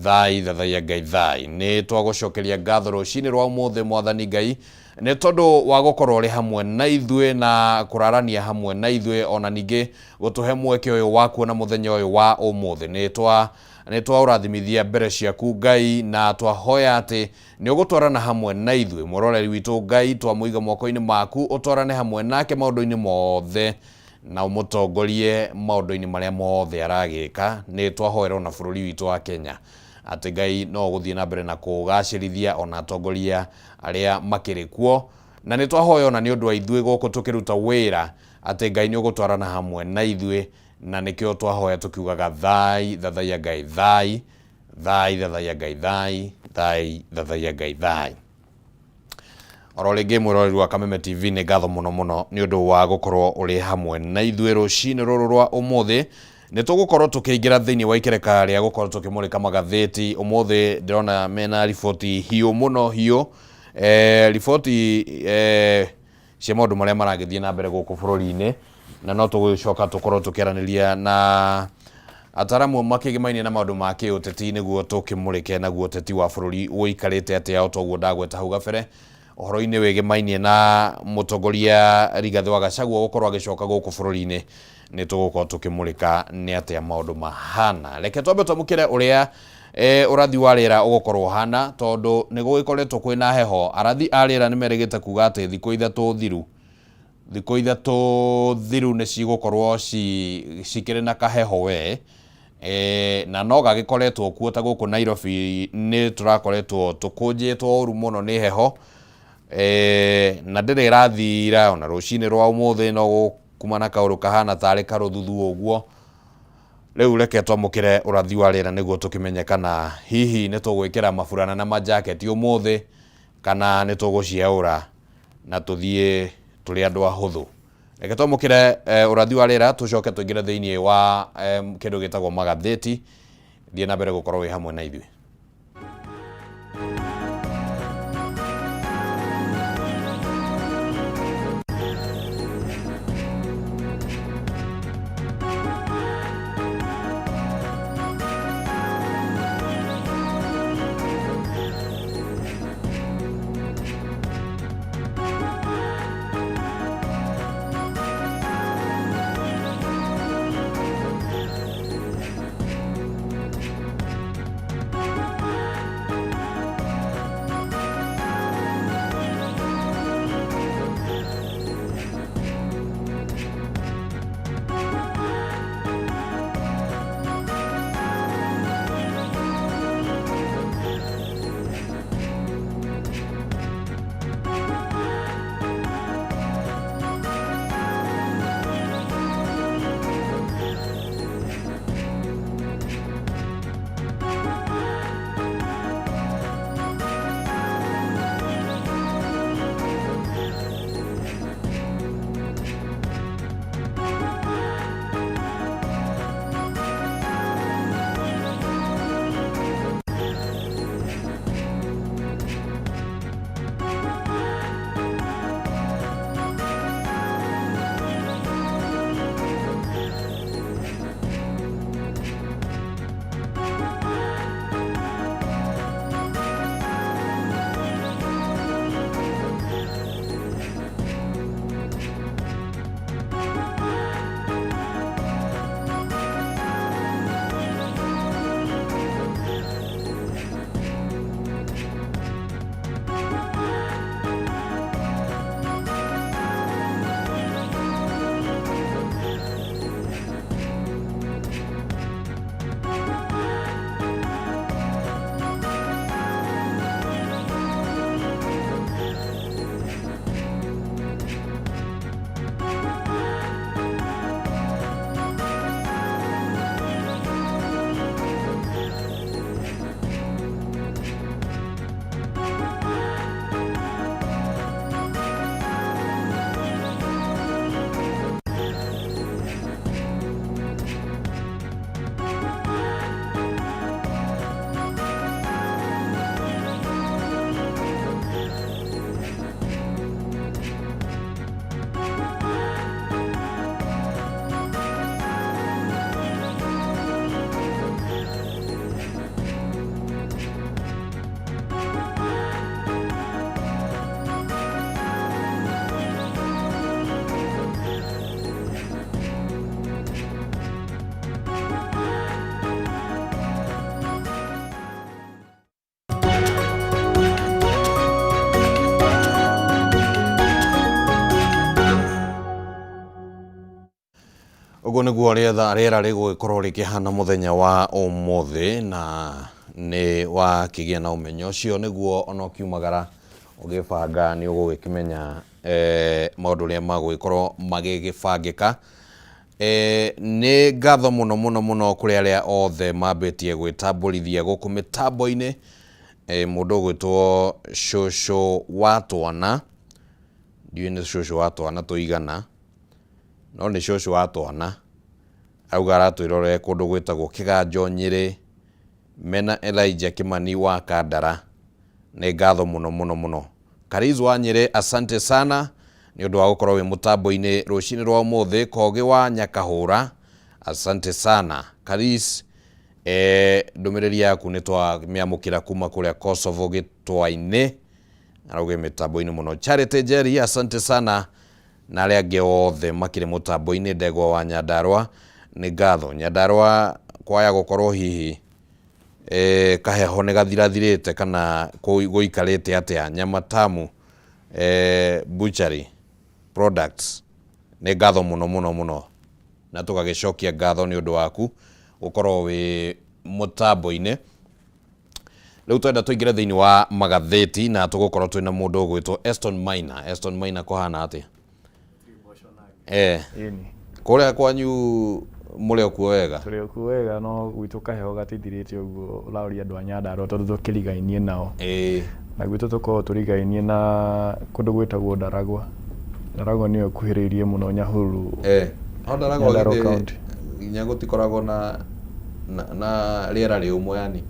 Thai thathaiya Ngai thai. Nĩ twagũcokeria ngatho rũcinĩ rwa ũmũthĩ Mwathani Ngai nĩ tondũ wa gũkorwo ũrĩ hamwe na ithuĩ na kũrarania hamwe na ithuĩ ona ningĩ gũtũhe mweke ũyũ wa kuona mũthenya ũyũ wa ũmũthĩ. Nĩ twa nĩ twaũrathimithia mbere ciaku Ngai na twahoya atĩ nĩ ũgũtwarana hamwe na ithuĩ. Mwĩroreri witũ Ngai twamũiga moko-inĩ maku ũtwarane hamwe nake maũndũ-inĩ mothe na ũmũtongorie maũndũ-inĩ marĩa mothe aragĩka. Nĩ twahoera ona bũrũri witũ wa Kenya atĩ Ngai no ũgũthiĩ na mbere na kũũgacĩrithia ona atongoria arĩa makĩrĩ kuo. Na nĩ twahoya ona nĩ ũndũ wa ithuĩ gũkũ tũkĩruta wĩra atĩ Ngai nĩ ũgũtwarana hamwe na ithuĩ, na nĩkĩo twahoya tũkiugaga thai thathaiya Ngai thai, thai thathaiya Ngai thai, thai thathaiya Ngai thai. Oro rĩngĩ mwĩroreri wa Kameme TV, nĩ ngatho mũno mũno nĩ ũndũ wa gũkorwo ũrĩ hamwe na ithuĩ rũcinĩ rũrũ rwa ũmũthĩ. Nĩ tũgũkorwo tũkĩingĩra thĩinĩ wa ikereka rĩa gũkorwo tũkĩmũrĩka magathĩti ũmũthĩ. Ndĩrona mena riboti hiũ mũno hiũ, riboti cia maũndũ marĩa maragĩthiĩ na mbere gũkũ bũrũri-inĩ, na no tũgũcoka tũkorwo tũkĩaranĩria na ataramu makĩgĩmainie na maũndũ ma kĩũteti nĩguo tũkĩmũrĩke naguo ũteti wa bũrũri ũikarĩte atĩa. O toguo ndagweta hau gabere ũhoro-inĩ wĩgĩmainie na mũtongoria Rigathĩ wa Gachagua gũkorwo agĩcoka gũkũ bũrũri-inĩ, nĩ tũgũkorwo tũkĩmũrĩka nĩ atĩa maũndũ mahana. Reke twambe twamũkĩre ũrĩa ũrathi wa rĩera ũgũkorwo ũhana, tondũ nĩ gũgĩkoretwo kwĩna heho. Arathi a rĩera nĩ merĩgĩte kuga atĩ thikũ 3 thiru, thikũ 3 thiru nĩ cigũkorwo cikĩrĩ na kaheho we, na no gagĩkoretwo kuo. Ta gũkũ Nairobi nĩ tũrakoretwo tũkũnjĩtwo ũru mũno nĩ heho, na ndĩrĩ ĩrathira ona rũcinĩ rwa ũmũthĩ, no kuma na kaũndũ kahana tarĩ karũthuthu ũguo. Rĩu reke twamũkĩre ũrathi wa rĩera nĩguo tũkĩmenye kana hihi nĩ tũgwĩkĩra maburana na majaketi ũmũthĩ kana nĩ tũgũciaũra na tũthiĩ tũrĩ andũ ahũthũ. Reke twamũkĩre ũrathi wa rĩera tũcoke tũingĩre thĩinĩ wa kĩndũ gĩtagwo magathĩti. Thiĩ na mbere gũkorwo wĩ hamwe na ithuĩ. Ũguo nĩguo rĩera rĩgũgĩkorwo rĩkĩhana mũthenya wa ũmũthĩ, na nĩ wakĩgĩa na ũmenyo ũcio nĩguo ona ũkiumagara ũgĩbanga nĩ ũgũgĩkĩmenya maũndũ ũrĩa magũgĩkorwo magĩgĩbangĩka. Nĩ ngatho mũno mũno mũno kũrĩ arĩa othe mambĩtie gwĩtambũrithia gũkũ mĩtambo-inĩ. Mũndũ ũgwĩtwo cũcũ wa twana, ndiũĩ nĩ cũcũ wa twana tũigana, no nĩ cũcũ wa twana, auga aratwĩrorere kũndũ gwĩtagwo Kĩganjo Nyĩrĩ, mena Elijah Kĩmani wa Kandara. Nĩ ngatho mũno mũno mũno. Kariz wa Nyĩrĩ, asante sana nĩ ũndũ wa gũkorwo wĩ mũtambo-inĩ rũcinĩ rwa ũmũthĩ. Kogĩ wa Nyakahũra, asante sana. Kariz, ndũmĩrĩri yaku nĩ twamĩamũkĩra kuma kũrĩa Kosovo Gĩtwa-inĩ, arauga mĩtambo-inĩ mũno. Charity Njeri, asante sana, na arĩa angĩ othe makĩrĩ mũtambo-inĩ. Ndegwa wa Nyandarũa, nĩ ngatho. Nyandarũa kwaya gũkorwo hihi kaheho nĩ gathirathirĩte kana gũikarĩte atĩa. Nyama Tamu Butchery Products, nĩ ngatho mũno mũno mũno, na tũgagĩcokia ngatho nĩ ũndũ waku gũkorwo wĩ mũtambo-inĩ. Rĩu twenda tũingĩre thĩinĩ wa magathĩti, na tũgũkorwo twĩna mũndũ ũgwĩtwo Eston Maina. Eston Maina, kũhana atĩa? Kũrĩa kwanyu mũrĩ o kuo wega? Tũrĩ o kuo wega, no gwitũ kaheho gatithirĩte ũguo ũraũria andũ a Nyandarũa tondũ tũkĩrigainie nao. Na gwitũ tũkoragwo tũrigainie na kũndũ gwĩtagwo Ndaragwa. Ndaragwa nĩyo ĩkuhĩrĩirie mũno Nyahururu. No Ndaragwa Nyandarua githĩ County. nginya gũtikoragwo na rĩera rĩũmũ yani?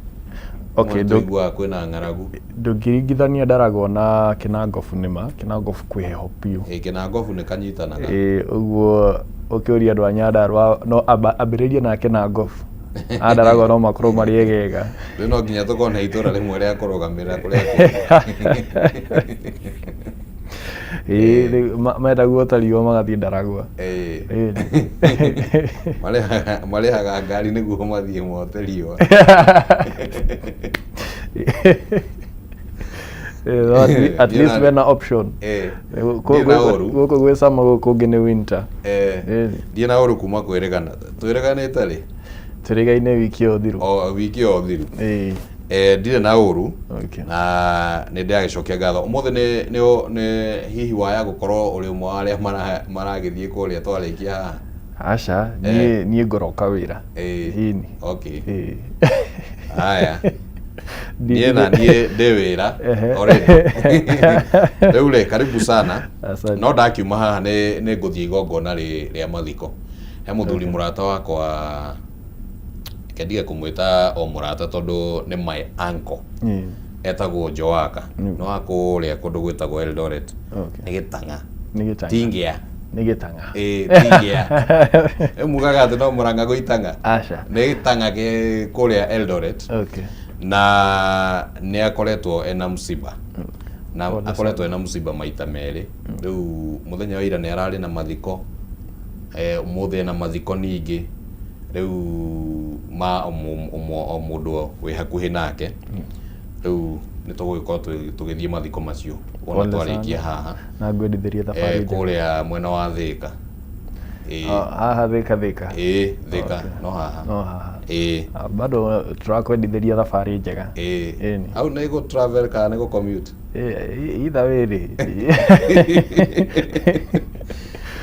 Okay, Tũiguaga kwĩna ng'aragu. Ndũngĩringithania Ndaragwa na Kĩnangobu nĩma, Kĩnangobu kwĩ heho biũ. Kĩnangobu nĩ kanyitanaga. Ũguo ũkĩũria andũ a Nyandarũa no ambĩrĩrie na Kĩnangobu. A Ndaragwa no makorwo marĩ egega. Rĩu no nginya tũkorwo na itũra rĩmwe rĩa kũrũgamĩrĩra kũrĩa kũngĩ. Rĩu metagwo ta riũa magathiĩ Ndaragwa. Marĩhaga ngari nĩguo mathiĩ mote riũa. No at least wena option. Ndiĩ na ũru. Gũkũ gwĩ summer, gũkũ kũngĩ nĩ winter. Ndiĩ na ũru kuma kwĩrĩgana. Twĩrĩganĩte rĩ? Tũrĩgaine wiki ĩyo thiru. O wiki ĩyo thiru. Ndirĩ na ũru. Na nĩ ndĩragĩcokia ngatho. Ũmũthĩ nĩ hihi waya gũkorwo ũrĩ ũmwe wa arĩa maragĩthiĩ kũrĩa twarĩkia haha? Aca, niĩ ngoroka wĩra. Ĩni. Haya. Niĩ na niĩ ndĩ wĩra already. Rĩu rĩ, karibu sana. Asante. No ndakiuma haha nĩ ngũthiĩ igongona rĩa mathiko. He mũthuri mũrata wakwa, reke ndige kũmwĩta o mũrata tondũ nĩ my uncle. Etagwo Joaka. Nĩ wa kũrĩa kũndũ gwĩtagwo Eldoret. Nĩ gĩtang'a. Nĩ gĩtang'a. Tingĩa. Nĩ gĩtang'a. Tingĩa. Rĩu mugaga atĩ no Mũrang'a gwĩ itang'a. Aca. Nĩ gĩtang'a gĩ kũrĩa Eldoret. Na nĩ akoretwo ena msiba. Na akoretwo ena msiba maita merĩ. Rĩu mũthenya wa ira nĩ ararĩ na mathiko. Ũmũthĩ ena mathiko ningĩ. Rĩu ma o mũndũ wĩ hakuhĩ nake. Rĩu nĩ tũgũgĩkorwo tũgĩthiĩ mathiko macio wona Pole twarĩkia sana. haha. Na ngwendithĩrie thabarĩ njega. Kũrĩa mwena wa Thĩka. Haha Thĩka Thĩka. Thĩka, no haha. No haha. Bado tũrakwendithĩria thabarĩ njega. Ĩni. Hau nĩ gũ travel kana nĩ gũ commute? Either way rĩ.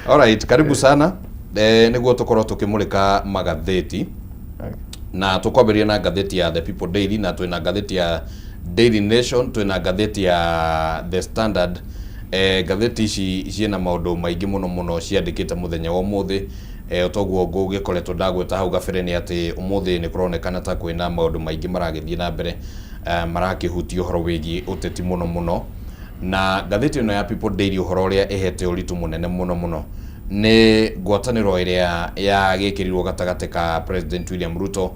Alright, karibu sana. Nĩguo tũkorwo tũkĩmũrĩka magathĩti. Na tũkwambĩrĩria na ngathĩti ya The People Daily, na twĩna ngathĩti ya Daily Nation, twĩna ngathĩti ya The Standard. Ngathĩti ici ciĩna maũndũ maingĩ mũno mũno ciandĩkĩte mũthenya wa ũmũthĩ. Toguo ngũgĩkoretwo ndagweta hau gabere nĩ atĩ ũmũthĩ nĩ kũronekana ta kwĩna maũndũ maingĩ maragĩthiĩ na mbere, marakĩhutia ũhoro wĩgiĩ ũteti mũno mũno. Na ngathĩti ĩno ya People Daily ũhoro ũrĩa ĩhete ũritũ mũnene mũno mũno nĩ ngwatanĩro ĩrĩa yagĩkĩrirwo gatagatĩ ka President William Ruto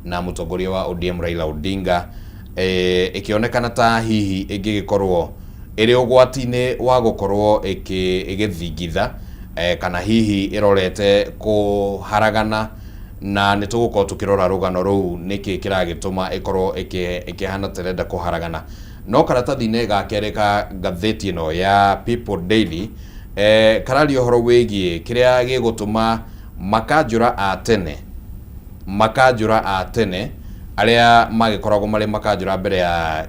na mũtongoria wa ODM Raila Odinga, ĩkĩonekana ta hihi ĩngĩgĩkorwo ĩrĩ ũgwati-inĩ wa gũkorwo ĩgĩthingitha, kana hihi ĩrorete kũharagana, na nĩ tũgũkorwo tũkĩrora rũgano rũu nĩkĩ kĩragĩtũma ĩkorwo ĩkĩhana ta ĩrenda kũharagana. No karatathi-inĩ ga kerĩ ka ngathĩti ĩno ya People Daily, kararia ũhoro wĩgiĩ kĩrĩa gĩgũtũma Makanjũra a tene, makanjũra a tene arĩa magĩkoragwo marĩ makanjũra mbere ya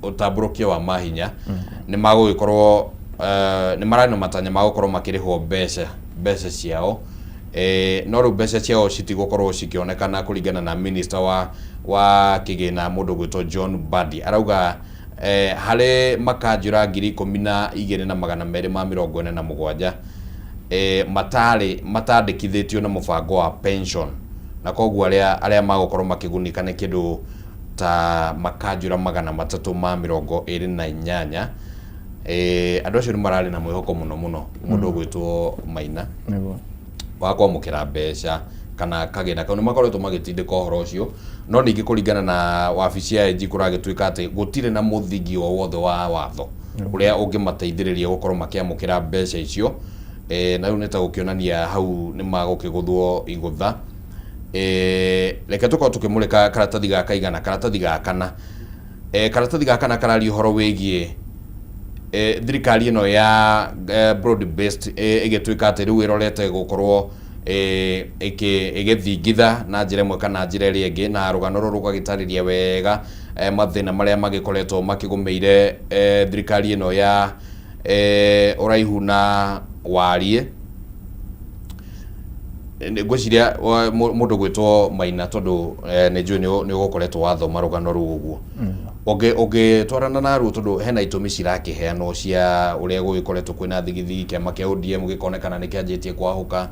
ũtambũrũkia wa mahinya nĩ magũgĩkorwo nĩ mararĩ na matanya ma gũkorwo makĩrĩhwo mbeca ciao, no rĩu mbeca ciao citigũkorwo cikĩonekana kũringana na minister wa kĩgĩna, mũndũ ũgwĩtwo John Mbadi. Arauga harĩ makanjũra 12,247 matarĩ matandĩkithĩtio na mũbango wa pension, na koguo arĩa magũkorwo makĩgunĩka nĩ kĩndũ ta makanjũra 328. Andũ acio nĩ mararĩ na mwĩhoko mũno mũno, mũndũ ũgwĩtwo Maina, wa kwamũkĩra mbeca kana kagĩna kau. Nĩ makoretwo magĩtindĩka ũhoro ũcio, no ningĩ kũringana na wabici ya AG kũragĩtuĩka atĩ gũtirĩ na mũthingi o wothe wa watho ũrĩa ũngĩmateithĩrĩria gũkorwo makĩamũkĩra mbeca icio, na rĩu nĩ ta gũkĩonania hau nĩ magũkĩgũthwo igũtha. Reke tũkorwo tũkĩmũrĩka karatathi gaka igana, karatathi ga kana. Karatathi ga kana kararia ũhoro wĩgiĩ thirikari ĩno ya broad based ĩgĩtuĩka atĩ rĩu ĩrorete gũkorwo ĩgĩthingitha na njĩra ĩmwe kana njĩra ĩrĩa ĩngĩ, na rũgano rũrũ rũgagĩtarĩria wega mathĩna marĩa magĩkoretwo makĩgũmĩire thirikari ĩno ya ũraihu na wariĩ. Ngwĩciria mũndũ gwĩtwo Maina, tondũ nĩ njũĩ nĩ ũgũkoretwo wathoma rũgano rũu ũguo, ũngĩtwarana naruo, tondũ hena itũmi cirakĩheanwo cia ũrĩa gũgĩkoretwo kwĩna thigithigi, kĩama kĩa ODM gĩkonekana nĩ kĩanjĩtie kwahũka,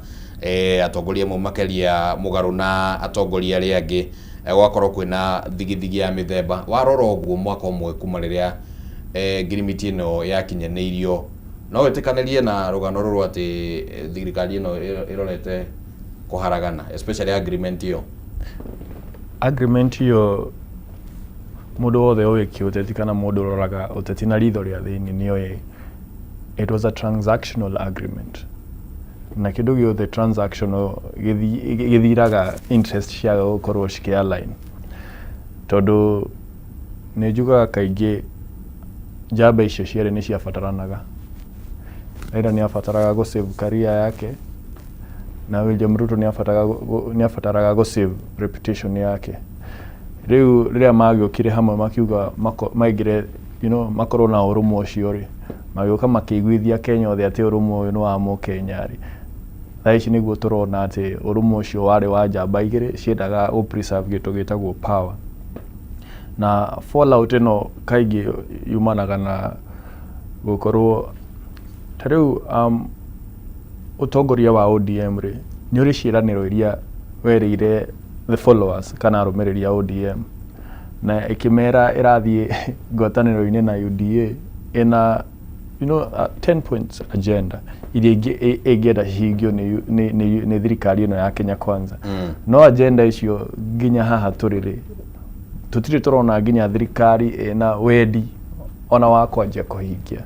atongoria amwe makeria mũgarũ na atongoria arĩa angĩ, gũgakorwo kwĩna thigithigi ya mĩthemba. Warora ũguo, mwaka ũmwe kuma rĩrĩa ngirimiti ĩno yakinyanĩirio, no wĩtĩkanĩrie na rũgano rũrũ atĩ thirikari ĩno ĩrorete kũharagana, especially agreement ĩyo? Agreement ĩyo, mũndũ wothe ũĩ kĩũteti kana mũndũ ũroraga ũteti na ritho rĩa thĩinĩ nĩ oĩ it was a transactional agreement, na kĩndũ gĩothe transactional gĩthiraga interest ciaga gũkorwo cikĩ align, tondũ nĩ njugaga kaingĩ njamba icio cierĩ nĩ ciabataranaga. Raila nĩ abataraga gũ save career yake na William Ruto nĩ abataraga gũ save reputation yake. Rĩu rĩrĩa magĩũkire hamwe makiuga maingĩre makorwo na ũrũmwe ũcio rĩ, magĩũka makĩiguithia Kenya othe atĩ ũrũmwe ũyũ nĩ wa mũkenya rĩ, thaa ici nĩguo tũrona atĩ ũrũmwe ũcio warĩ wa njamba igĩrĩ ciendaga gũ preserve kĩndũ gĩtagwo power. Na fallout ĩno kaingĩ yumanaga na gũkorwo ta rĩu ũtongoria wa ODM rĩ, nĩ ũrĩ ciĩranĩro iria werĩire the followers kana arũmĩrĩri a ODM, na ĩkĩmera ĩrathiĩ ngwatanĩro-inĩ na UDA ĩna a 10 points agenda iria ĩngĩenda cihingio nĩ thirikari ĩno ya Kenya Kwanza. No agenda icio nginya haha tũrĩ rĩ, tũtirĩ tũrona nginya thirikari ĩna wendi ona wa kwanjia kũhingia,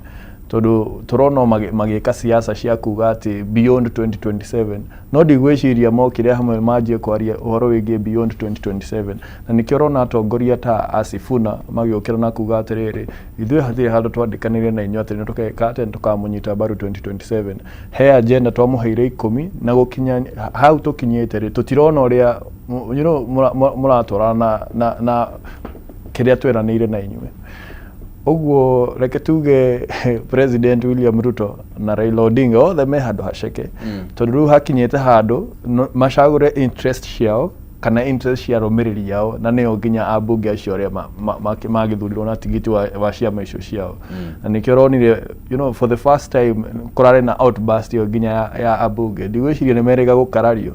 tondũ tũrona o magĩka siasa cia kuga atĩ beyond 2027, no ndigwĩciria mokire hamwe manjie kwaria ũhoro wĩgiĩ beyond 2027. Na nĩkĩo ũrona atongoria ta a Sifuna magĩũkĩra na kuga atĩrĩrĩ, ithuĩ hatirĩ handũ twandĩkanĩire na inyuĩ atĩ nĩ tũgeka atĩ nĩ tũkamũnyita mbaru 2027. He agenda twamũheire 10, na gũkinya hau tũkinyĩte rĩ, tũtirona ũrĩa mũratwarana na kĩrĩa tweranĩire na inyuĩ. Ũguo reke tuge President William Ruto na Raila Odinga othe me handũ haceke, tondũ rĩu hakinyĩte handũ macagũre interest ciao kana interest cia arũmĩrĩri ao, na nĩo nginya ambunge acio arĩa magĩthurirwo na tigiti wa ciama icio ciao. Na nĩkĩo ũronire for the first time kũrarĩ na outburst ĩyo nginya ya ambunge. Ndigwĩciria nĩ merĩga gũkarario.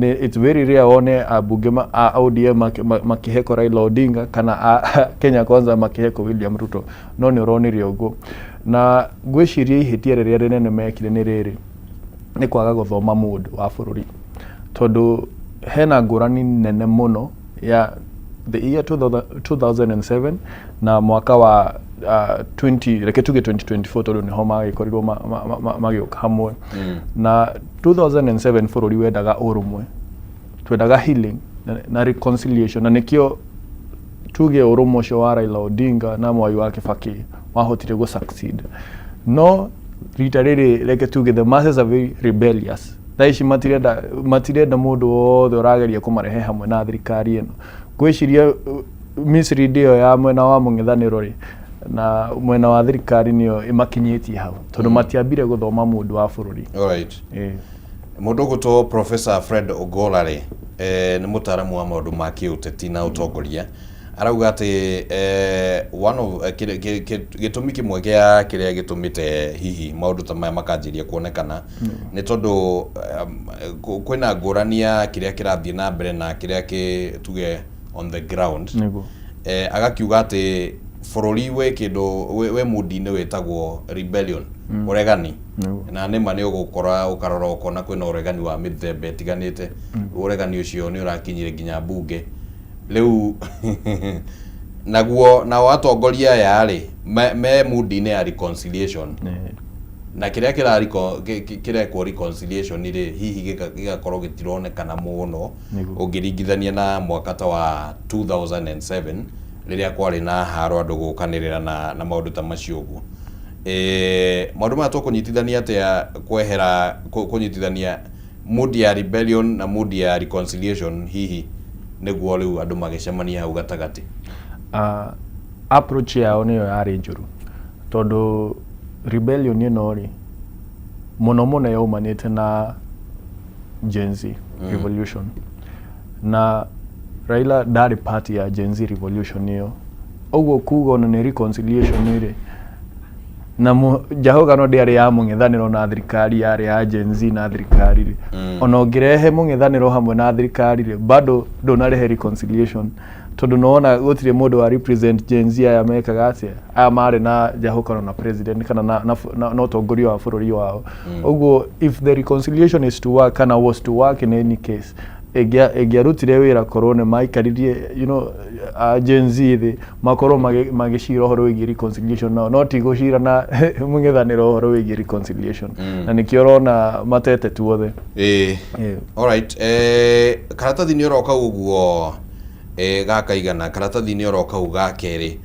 It's very rare wone ambunge a ODM makĩheko Raila Odinga kana a Kenya Kwanza makĩheko William Ruto, no nĩ ũronire ũguo. Na ngwĩciria ihĩtia rĩrĩa rĩnene mekire nĩ rĩrĩ, nĩ kwaga gũthoma mood wa bũrũri, tondũ hena ngũrani nene mũno ya the year 2007 na mwaka wa 20, reke tuge 2024, tondũ nĩho magĩkorirwo magĩũka hamwe. Na 2007 bũrũri wendaga ũrũmwe, twendaga healing na reconciliation, na nĩkĩo tuge ũrũmwe ũcio wa Raila Odinga na Mwai wa Kibaki wahotire gũ succeed. No rita rĩrĩ, reke tuge the masses are very rebellious. Thaa ici matirenda matirenda mũndũ wothe ũrageria kũmarehe hamwe na thirikari ĩno. Ngwĩciria mislead ĩyo ya mwena wa mũng'ethanĩro rĩ na mwena wa thirikari nĩyo ĩmakinyĩtie hau, tondũ matiambire gũthoma mũndũ wa bũrũri. Alright. Mũndũ ũgwĩtwo Professor Fred Ogola rĩ, nĩ mũtaaramu wa maũndũ ma kĩũteti na ũtongoria. Arauga atĩ one of gĩtũmi kĩmwe gĩa kĩrĩa gĩtũmĩte hihi maũndũ ta maya makanjĩria kuonekana nĩ tondũ kwĩna ngũrani ya kĩrĩa kĩrathiĩ na mbere na kĩrĩa kĩ tuge on the ground. Agakiuga atĩ bũrũri wĩ kĩndũ wĩ mundi-inĩ wĩtagwo rebellion, ũregani. Na nĩma nĩ ũgũkora ũkarora ũkona kwĩna ũregani wa mĩthemba ĩtiganĩte. Ũregani ũcio nĩ ũrakinyire nginya mbunge. Rĩu naguo nao atongoria aya rĩ me mundi-inĩ ya reconciliation. Na kĩrĩa kĩrekwo reconciliation rĩ, hihi gĩgakorwo gĩtironekana mũno ũngĩringithania na mwaka ta wa 2007 rĩrĩa kwarĩ na haro andũ gũkanĩrĩra na maũndũ ta macio ũguo. Maũndũ maya tũkũnyitithania atĩa kwehera kũnyitithania mood ya rebellion na mood ya reconciliation hihi nĩguo rĩu andũ magĩcemania hau gatagatĩ? Approach yao nĩyo yarĩ njũru, tondũ rebellion ĩno rĩ, mũno mũno yaumanĩte na Gen Z revolution, na Raila ndarĩ part ya Gen Z revolution ĩyo. Ũguo kuga ona nĩ reconciliation rĩ, na njahũgano ndĩarĩ ya mũng'ethanĩro na thirikari, yarĩ ya Gen Z na thirikari rĩ, ona ũngĩrehe mũng'ethanĩro hamwe na thirikari rĩ, bado ndũnarehe reconciliation, tondũ nĩwona gũtirĩ mũndũ wa represent Gen Z. Aya mekaga atĩa? Aya marĩ na njahũkano na president kana na ũtongoria wa bũrũri wao. Ũguo if the reconciliation is to work, kana was to work in any case, ĩngĩarutire wĩra korwo nĩ maikaririe Gen Z thĩ, makorwo magĩcira ũhoro wĩgiĩ reconciliation nao, no ti gũcira na mũng'ethanĩro ũhoro wĩgiĩ reconciliation. Na nĩkĩo ũrona matete tuothe. Alright, karatathi nĩ oro kau ũguo, gakaigana karatathi nĩ oro kau ga kerĩ,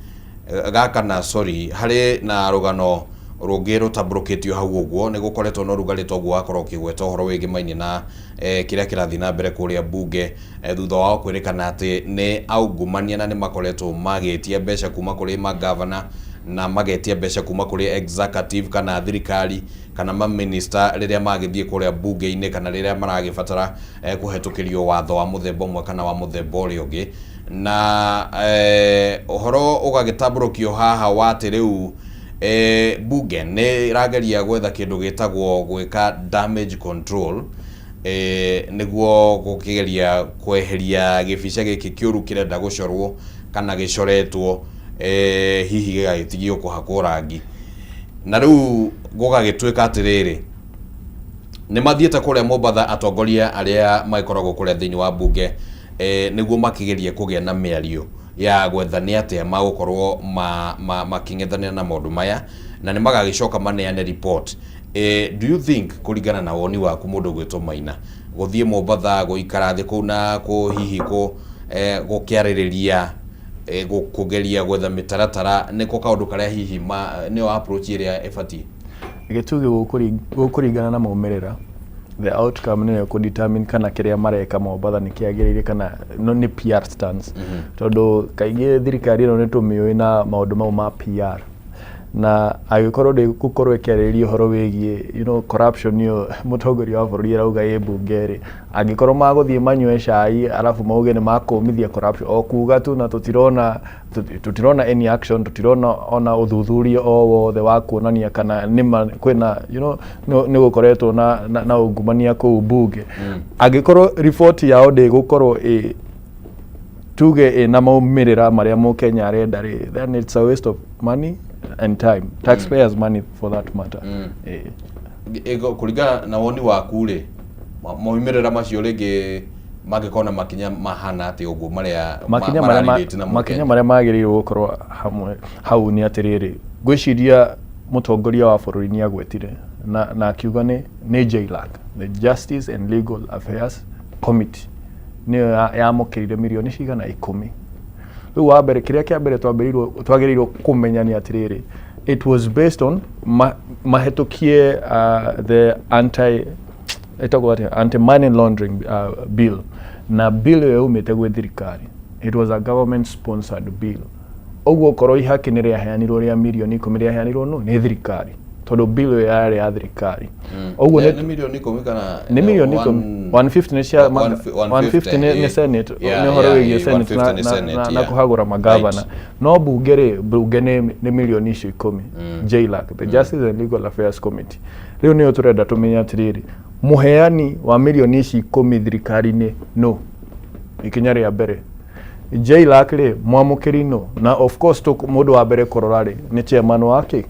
gakana, sorry, harĩ na rũgano rũngĩ rũtambũrũkĩtio hau ũguo. Nĩ gũkoretwo na ũrugarĩ toguo wakorwo ũkĩgweta ũhoro wĩgĩmainie na kĩrĩa kĩrathiĩ na mbere kũrĩa mbunge, thutha wao kwĩrĩkana atĩ nĩ aungumania na nĩ makoretwo magĩtia mbeca kuma kũrĩ magavana na magetia mbeca kuma kũrĩ executive kana thirikari kana maminista rĩrĩa magĩthiĩ kũrĩa mbunge-inĩ kana rĩrĩa maragĩbatara kũhetũkĩrio watho wa mũthemba ũmwe kana wa mũthemba ũrĩa ũngĩ. Na ũhoro ũgagĩtambũrũkio haha wa atĩ rĩu mbunge nĩ ĩrageria gwetha kĩndũ gĩtagwo gwĩka damage control, nĩguo gũkĩgeria kweheria gĩbica gĩkĩ kĩũru kĩrenda gũcorwo kana gĩcoretwo, hihi gĩgagĩtigio kũhakwo rangi. Na rĩu gũgagĩtuĩka atĩrĩrĩ, nĩ mathiĩte kũrĩa Mombatha atongoria arĩa magĩkoragwo kũrĩa thĩinĩ wa mbunge, nĩguo makĩgerie kũgĩa na mĩario ya gwetha nĩ atĩa magũkorwo makĩng'ethanĩra na maũndũ maya, na nĩ magagĩcoka maneane report. Do you think, kũringana na woni waku, mũndũ ũgwĩtwo Maina, gũthiĩ Mombatha gũikara thĩ kũu na kũ hihi kũ gũkĩarĩrĩria, kũgeria gwetha mĩtaratara, nĩko kaũndũ karĩa hihi nĩyo approach ĩrĩa ĩbatiĩ? Reke tuge gũkũringana na maumĩrĩra. The outcome nĩyo kũ-determine kana kĩrĩa mareka Mombatha nĩ kĩagĩrĩire kana no nĩ PR stunts, tondũ kaingĩ thirikari ĩno nĩ tũmĩũĩ na maũndũ mau ma PR. Na angĩkorwo ndĩgũkorwo ĩkĩarĩrĩria ũhoro wĩgiĩ corruption ĩyo mũtongoria wa bũrũri arauga ĩ mbunge rĩ, angĩkorwo magũthiĩ manyue cai arabu mauge nĩ makũmithia corruption, o kuga tu na tũtirona any action, tũtirona ona ũthuthuria o wothe wa kuonania kana nĩma kwĩna nĩ gũkoretwo na ungumania kũu mbunge, angĩkorwo riboti yao ndĩgũkorwo ĩ tuge ĩna maumĩrĩra marĩa mũkenya arenda rĩ, then it's a waste of money and time, taxpayers' money for that matter. Kũringana na woni waku rĩ, maumĩrĩra macio rĩngĩ mangĩkorwo na makinya mahana atĩa ũguo marĩa makinya marĩa mararelate na makinya mũkenya? Marĩa magĩrĩirwo gũkorwo hamwe hau nĩ atĩrĩrĩ, ngwĩciria mũtongoria wa bũrũri nĩ agwetire na akiuga nĩ JLAC, the Justice and Legal Affairs Committee, nĩyo yamũkĩrire mirioni cigana 10. Rĩu wa mbere, kĩrĩa kĩa mbere twagĩrĩirwo kũmenya nĩ atĩrĩrĩ, it was based on mahĩtũkie the anti Ĩtagwo atĩa? Anti money laundering bill. Na bill ĩyo yaumĩte gwĩ thirikari, it was a government sponsored bill. Ũguo okorwo ihaki nĩ rĩaheanirwo rĩa mirioni 10, rĩaheanirwo nũ? Nĩ thirikari, tondũ bill ĩyo yarĩ ya thirikari. Ũguo nĩ mirioni 10 kana Nĩ mirioni 10. 150 nĩ cia 150 nĩ Senate, nĩ ũhoro wĩgiĩ Senate na kũhagũra magavana. No bunge rĩ, bunge nĩ mirioni icio 10. JLAC, the Justice and Legal Affairs Committee, rĩu nĩyo tũrenda tũmenye atĩrĩrĩ, mũheani wa mirioni ici 10 thirikari-inĩ no ikinya rĩa mbere. JLAC rĩ, mwamũkĩri no? Na of course mũndũ wa mbere kũrora rĩ, nĩ chairman wa kĩ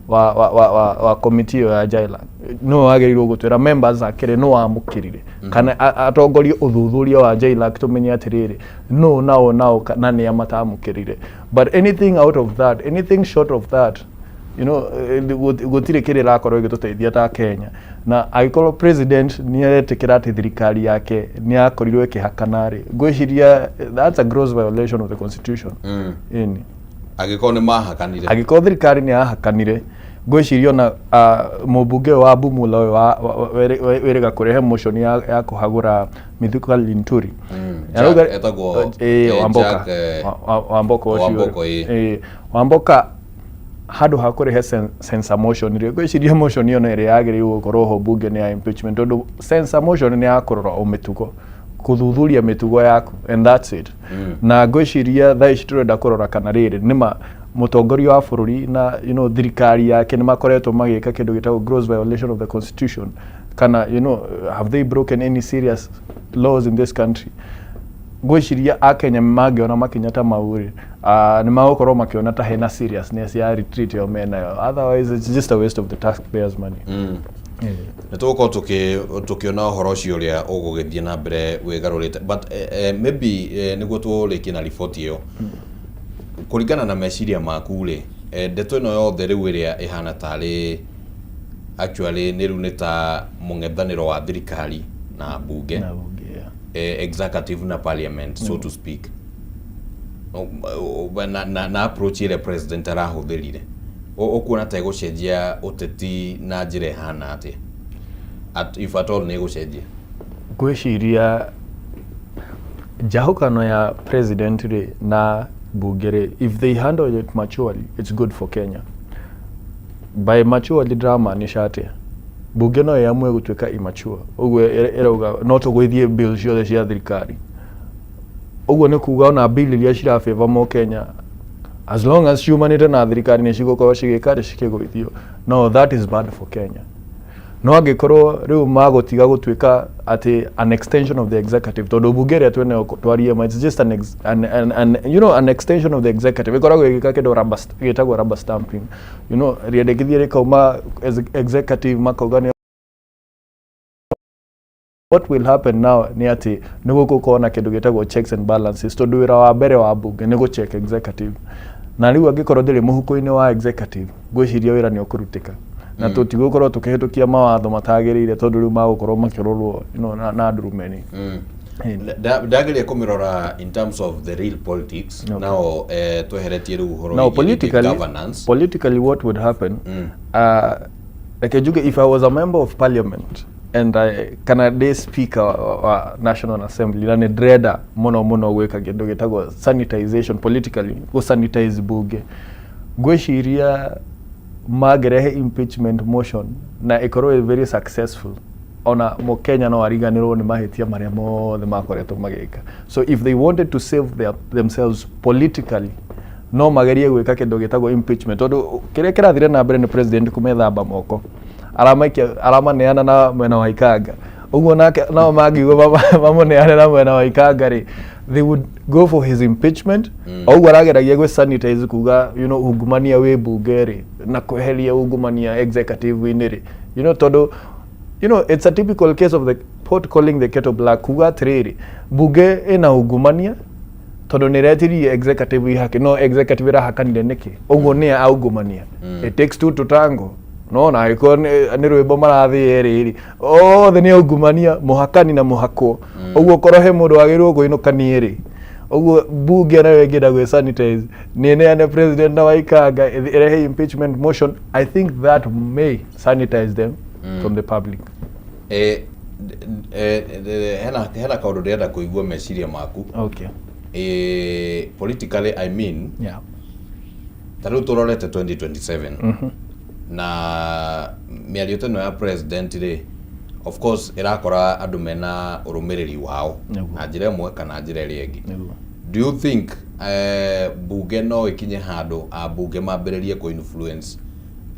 wa committee ĩyo ya JLAC. No wagĩrĩirwo gũtwĩra members ake rĩ, no wamũkĩrire kana atongorie ũthuthuria wa JLAC, tũmenye atĩrĩrĩ, no nao nao na nĩa matamũkĩrire. But anything out of that, anything short of that, gũtirĩ kĩrĩa ĩrakorwo ĩgĩtũteithia ta Kenya. Na angĩkorwo president nĩ aretĩkĩra atĩ thirikari yake nĩ yakorirwo ĩkĩhakana rĩ, ngwĩciria that's a gross violation of the constitution. Ĩni. Angĩkorwo nĩ mahakanire. Angĩkorwo thirikari nĩ yahakanire, ngwĩciria ona mũmbunge ũyũ wa Bumula ũyũ wĩrĩga kũrehe motion ya kũhagũra Mithika Linturi. Jack, etagwo, Wamboka. Jack, Wamboka ũcio. Wamboko, ĩĩ. Wamboka handũ ha kũrehe censure motion rĩ, ngwĩciria motion ĩyo no ĩrĩa yagĩrĩirwo gũkorwo ho bunge nĩ ya impeachment, tondũ censure motion nĩ ya kũrora o mĩtugo, kũthuthuria mĩtugo yaku, and that's it. Na ngwĩciria thaa ici tũrenda kũrora kana rĩrĩ nĩma mũtongoria wa bũrũri na thirikari yake nĩ makoretwo magĩka kĩndũ gĩtagwo gross violation of the constitution, kana have they broken any serious laws in this country. Ngwĩciria akenya mangĩona makinya ta mau rĩ, nĩ magũkorwo makĩona ta hena seriousness ya retreat ĩyo menayo. Otherwise it's just a waste of the taxpayers' money. Nĩ tũgũkorwo tũkĩona ũhoro ũcio ũrĩa ũgũgĩthiĩ na mbere wĩgarũrĩte, but maybe nĩguo tũrĩkie na riboti ĩyo, kũringana na meciria maku rĩ, ndeto ĩno yothe rĩu ĩrĩa ĩhana tarĩ actually nĩ rĩu nĩ ta mũng'ethanĩro wa thirikari na bunge, Na bunge, yeah. Executive na parliament, so to speak. Na approach ĩrĩa president arahũthĩrire, ũkuona ta ĩgũcenjia ũteti na njĩra ĩhana atĩa, if at all nĩ ĩgũcenjia? Ngwĩciria njahũkano ya president rĩ na bunge rĩ, if they handle it maturely, it's good for Kenya. By maturely ndĩramaanisha atĩa? Bunge no ĩamue gũtuĩka immature, ũguo ĩrauga no tũgũithie bill ciothe cia thirikari. Ũguo nĩ kuga ona bill iria cirafavor mo Kenya, as long as ciumanĩte na thirikari, nĩ cigũkorwo cigĩka atĩ cikĩgũithio. No that is bad for Kenya. No angĩkorwo rĩu magũtiga gũtuĩka atĩ an extension of the executive, tondũ bunge ĩrĩa twĩnayo, twarie ma, it's just an, ex, an, an, an, you know, an extension of the executive. Ĩkoragwo ĩgĩka kĩndũ gĩtagwo rubber stamping, rĩendekithia rĩkauma executive, makauga nĩ. What will happen now nĩ atĩ nĩ gũgũkorwo na kĩndũ gĩtagwo checks and balances, tondũ wĩra wa mbere wa bunge nĩ gũcheck executive. Na rĩu angĩkorwo ndĩrĩ mũhuko-inĩ wa executive, ngwĩciria wĩra nĩ ũkũrutĩka na tũtigũkorwo tũkĩhĩtũkia mawatho matagĩrĩire, tondũ rĩu magũkorwo makĩrorwo na ndurumeni. Ndageria kũmĩrora in terms of the real politics. Nao tweheretie rĩu ũhoro Now wĩgiĩ rĩngĩ politically, governance. Politically what would happen, reke njuge, if I was a member of parliament and I, kana ndĩ speaker wa National Assembly, na nĩ ndĩrenda mũno mũno gwĩka kĩndũ gĩtagwo sanitization politically, gũ sanitize bunge, ngwĩciria mangĩrehe impeachment motion na ĩkorwo ĩ very successful, ona mũkenya no ariganĩrwo nĩ mahĩtia marĩa mothe makoretwo magĩka. So if they wanted to save themselves politically, no magerie gwĩka kĩndũ gĩtagwo impeachment, tondũ kĩrĩa kĩrathire na mbere nĩ president kũmethamba moko, aramaikia, aramaneana na mwena wa ikanga. Ũguo nake nao mangiuga mamũneane na mwena wa ikanga rĩ, they would go for his impeachment. O ũguo arageragia gwĩ sanitize, kuga ungumania wĩ bunge rĩ, na kweheria ungumania executive-inĩ rĩ, tondũ it's a typical case of the pot calling the kettle black, kuga atĩrĩrĩ, bunge ĩna ungumania tondũ nĩ ĩretirie executive ihake, no executive ĩrahakanire nĩkĩ? Ũguo nĩ aungumania. It takes two to tango. No na angĩkorwo nĩ rwĩmbo marathiĩ erĩ rĩ, othe nĩ aungumania, mũhakani na mũhakwo. Ũguo korwo he mũndũ wagĩrĩirwo kũinũkania rĩ, ũguo bunge nayo ĩngĩenda gwĩ sanitize nĩ ĩneane president na Waikanga, ĩrehe impeachment motion. I think that may sanitize them from the public. Hena kaũndũ ndĩrenda kũigua meciria maku. Politically, I mean, ta rĩu tũrorete 2027 na mĩario ta ĩno ya president rĩ, of course ĩrakora andũ mena ũrũmĩrĩri wao na njĩra ĩmwe kana njĩra ĩrĩa ĩngĩ. Do you think bunge no ĩkinye handũ ambunge mambĩrĩrie kũ influence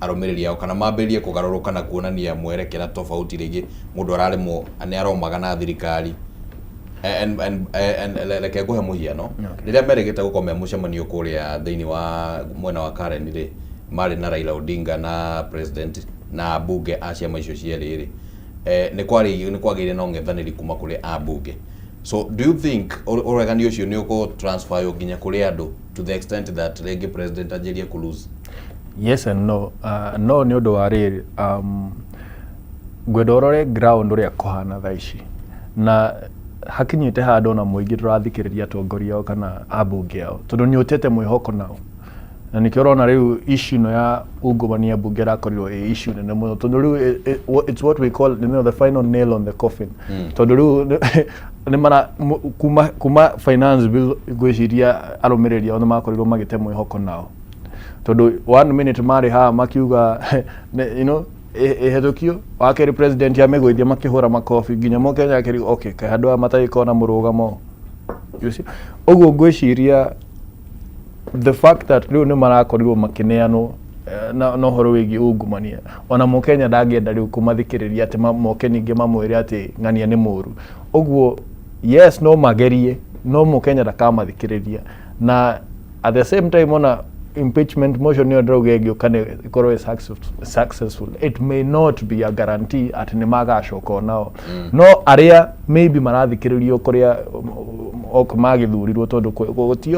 arũmĩrĩri ao kana mambĩrĩrie kũgarũrũka na kuonania mwerekera tofauti? Rĩngĩ mũndũ araremwo nĩ aromaga na thirikari and reke ngũhe mũhiano. Rĩrĩa merĩgĩte gũkorwo me mũcemanio kũrĩa thĩinĩ wa mwena wa Karen rĩ, marĩ na Raila Odinga na president na ambunge a ciama icio cierĩ rĩ, nĩ kwagĩire na ũng'ethanĩri kuma kũrĩ ambunge. So do you think ũregani ũcio nĩ ũkũ transfer nginya kũrĩ andũ to the extent that rĩngĩ president anjĩrie kũ lose? Yes and no. No nĩ ũndũ wa rĩrĩ, ngwenda ũrore ground ũrĩa kũhana thaa ici, na hakinyĩte handũ ona mũingĩ tũrathikĩrĩria atongoria ao kana ambunge ao, tondũ nĩ ũtete mwĩhoko nao, na nĩkĩo ũrona rĩu issue ĩno ya ungumania mbunge ĩrakorirwo ĩ issue nene mũno, tondũ rĩu it's what we call the final nail on the coffin, tondũ rĩu nĩ mara kuma finance bill, ngwĩciria arũmĩrĩri ao nĩ makorirwo magĩte mwĩhoko nao, tondũ one minute marĩ haha makiuga ĩhetũkio, wa kerĩ president amĩgũithia makĩhũra makobi, nginya mũkenya akĩrigwo, okay, kaĩ andũ aya matagĩkorwo na mũrũgamo? You see? Ũguo ngwĩciria the fact that rĩu nĩ marakorirwo makĩneanwo na ũhoro wĩgiĩ ungumania, ona mũkenya ndangĩenda rĩu kũmathikĩrĩria atĩ moke ningĩ mamwĩre atĩ ng'ania nĩ mũru. Ũguo yes, no magerie, no mũkenya ndakamathikĩrĩria. Na at the same time, ona impeachment motion ĩyo ndĩrauga ĩngĩũka nĩ ĩkorwo ĩ successful, it may not be a guarantee atĩ nĩ magacoka onao. No arĩa maybe marathikĩrĩrio kũrĩa ok magĩthurirwo, tondũ ti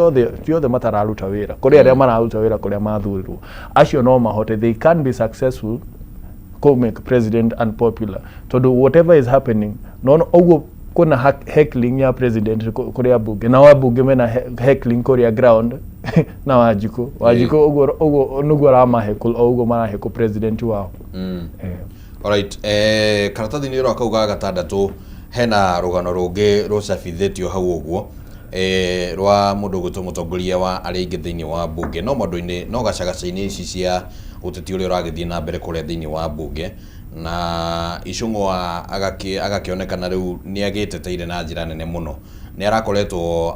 othe matararuta wĩra, kũrĩ arĩa mararuta wĩra kũrĩa mathurirwo, acio no mahote, they can be successful ko make president unpopular, tondũ whatever is happening, no ũguo kuna heckling ya president kũrĩa bunge, na wabunge mena heckling kũrĩa ground na Wanjikũ ũguo nĩguo aramaheckle o ũguo maraheckle president wao. Alright, karatathi-inĩ ĩro kau ga gatandatũ hena rũgano rũngĩ rũcabithĩtio hau ũguo, rwa mũndũ ũgwĩtwo mũtongoria wa arĩa aingĩ thĩinĩ wa bunge, no maũndũ-inĩ no gacagaca-inĩ ici cia ũteti ũrĩa ũragĩthiĩ na mbere kũrĩa thĩinĩ wa bunge, na Ichung'wa agakĩonekana rĩu nĩ agĩteteire na njĩra nene mũno. Nĩ arakoretwo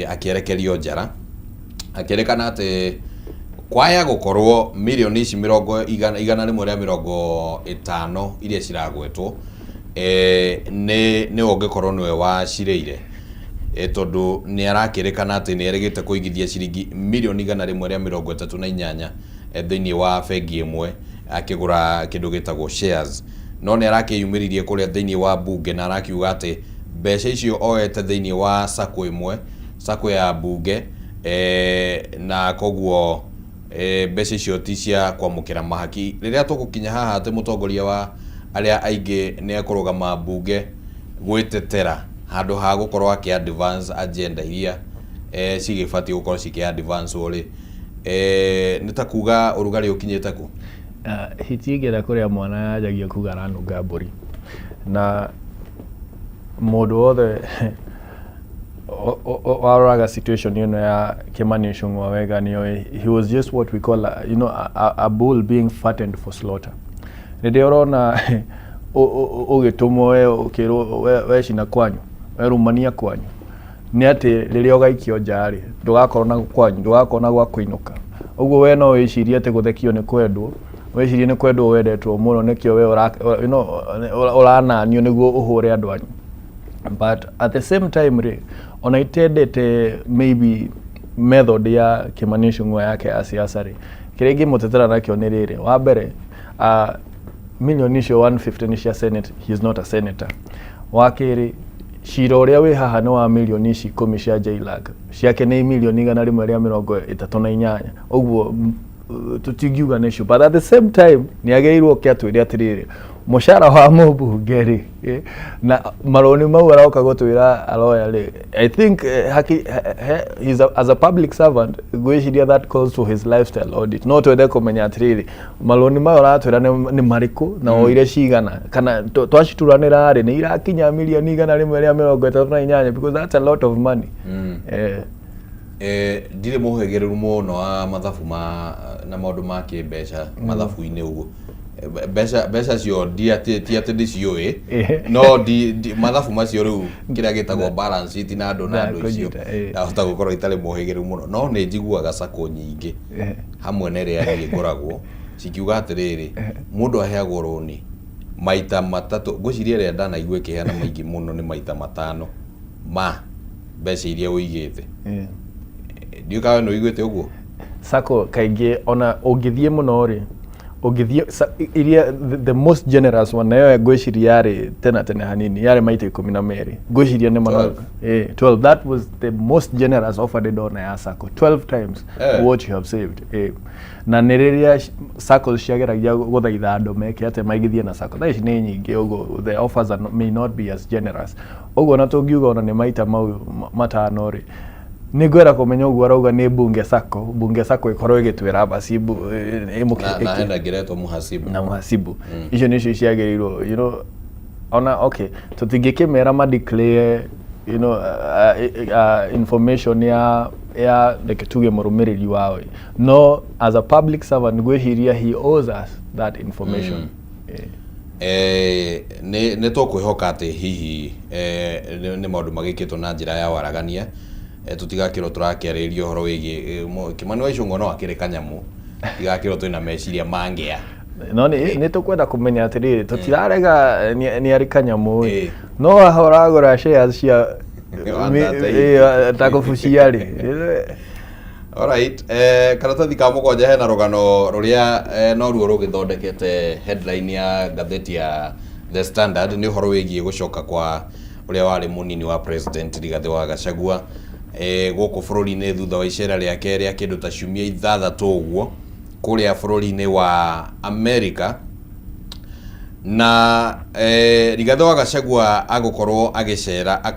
akĩerekerio njara, akĩrĩkana atĩ kwaya gũkorwo mirioni ici mĩrongo 150 iria ciragwetwo, nĩ ũngĩkorwo nĩwe wacirĩire, tondũ nĩ arakĩrĩkana atĩ nĩ erĩgĩte kũigithia ciringi mirioni 138 thĩinĩ wa bengi ĩmwe akĩgũra kĩndũ gĩtagwo shares. No nĩ arakĩyumĩririe kũrĩa thĩinĩ wa bunge na arakiuga atĩ mbeca icio oete thĩinĩ wa sacco ĩmwe, sacco ya bunge, na koguo mbeca icio ti cia kwamũkĩra mahaki. Rĩrĩa tũgũkinya haha atĩ mũtongoria wa arĩa aingĩ nĩ ekũrũgama bunge gwĩtetera handũ ha gũkorwo akĩ advance agenda iria cigĩbatiĩ gũkorwo cikĩ advance rĩ, nĩ ta kuga ũrugarĩ ũkinyĩte kũ? Hiti ĩngĩenda kũrĩa mwana yanjagia kuga aranunga mbũri, na mũndũ wothe waroraga situation ĩno ya Kimani Ichung'wa wega nĩoĩ he was just what we call a, you know, a, a, a bull being fattened for slaughter. Rĩrĩa ũrona ũgĩtũmwo we ũkĩrwo wecina kwanyu, werumania kwanyu, nĩ atĩ rĩrĩa ũgaikio nja rĩ, ndũgakorwo na kwanyu, ndũgakorwo na gwa kũinũka. Ũguo we no wĩcirie atĩ gũthekio nĩ kwendwo, wĩcirie nĩ kwendwo wendetwo mũno, nĩkĩo we ũrananio nĩguo ũhũre andũ anyu. But at the same time rĩ, ona itendete maybe method ya Kimani Ichung'wa yake ya siasa rĩ, kĩrĩa ingĩmũtetera nakĩo nĩ rĩrĩ: wa mbere, milioni icio 150 nĩ cia senate, he is not a senator. Wa kerĩ, cira ũrĩa wĩ haha nĩ wa milioni ici 10 cia JLAC, ciake nĩ milioni 138. Ũguo tũtingiuga nĩcio, but at the same time nĩ agĩrĩirwo oke atwĩre atĩrĩrĩ, Mũcara wa mũmbunge rĩ, na marũni mau aroka gũtwĩra aroya rĩ, I think haki, he's a, as a public servant, ngwĩciria that calls for his lifestyle audit. No twende kũmenya atĩrĩrĩ, marũni mayo ũratwĩra nĩ marĩkũ na woire cigana, kana twacituranĩra rĩ, nĩ irakinya mirioni 138, because that's a lot of money. Ndirĩ mũhĩgĩrĩru mũno wa mathabu ma na maũndũ ma kĩmbeca, mathabu-inĩ ũguo. Mbeca cio ndi atĩ ti atĩ ndiciũĩ, no ndi mathabu macio rĩu, kĩrĩa gĩtagwo balance sheet na andũ icio, Ndakũnyita, ndahota gũkorwo itarĩ mũhĩgĩrĩru mũno, no nĩ njiguaga sacco nyingĩ hamwe na ĩrĩa niĩ ngoragwo cikiuga atĩrĩrĩ, mũndũ aheagwo rũni maita matatũ. Ngwĩciria ĩrĩa ndanaigua ĩkĩheana maingĩ mũno nĩ maita 5 ma mbeca iria ũigĩte. Ndiũĩ kana we nĩ ũiguĩte ũguo. Sacco kaingĩ ona ũngĩthiĩ mũno rĩ, ũngĩthiĩ iria the most generous one, nayo ngwĩciria yarĩ tena tene hanini, yarĩ maita 12, ngwĩciria nĩ mana. 12. 12, that was the most generous offer ndĩ ndona ya sacco, 12 times what you have saved. Na nĩ rĩrĩa saccos ciageragia gũthaitha andũ meke atĩ maigithie na sacco. Thaa ici nĩ nyingĩ ũguo, the offers are, may not be as generous ũguo, na tũngiuga ona nĩ maita mau 5 rĩ, nĩ ngwenda kũmenya ũguo arauga nĩ Bunge Sacco. Bunge Sacco ĩkorwo ĩgĩtwĩra basi Na hena ngĩretwo Muhasibu. Na Muhasibu, icio nĩcio ciagĩrĩirwo, ona okay, tũtingĩkĩmera ma declare information ya reke tuge mũrũmĩrĩri wao ĩ. No as a public servant, ngwĩciria he owes us that information. Nĩ tũkwĩhoka atĩ hihi nĩ maũndũ magĩkĩtwo na njĩra ya waragania, tũtigakĩrwo tũrakĩarĩrĩria ũhoro wĩgiĩ Kimani wa Ichung'wa no akĩrĩ kanyamũ, tigakĩrwo twĩna meciria mangĩa. No nĩ tũkwenda kũmenya atĩrĩrĩ, tũtirarega nĩ arĩ kanyamũ ĩ, no haha ũragũra shares cia 138. Ta kũbucia rĩ. Alright, karatathi ka 7 hena rũgano rũrĩa noruo rũgĩthondekete headline ya ngathĩti ya The Standard. Nĩ ũhoro wĩgiĩ gũcoka kwa ũrĩa warĩ mũnini wa president Rigathĩ wa Gachagua gũkũ bũrũri-inĩ thutha wa icera rĩake rĩa kĩndũ ta ciumia 6 ũguo kũrĩa bũrũri-inĩ wa America. Na Rigathĩ wa Gachagua agũkorwo agĩcera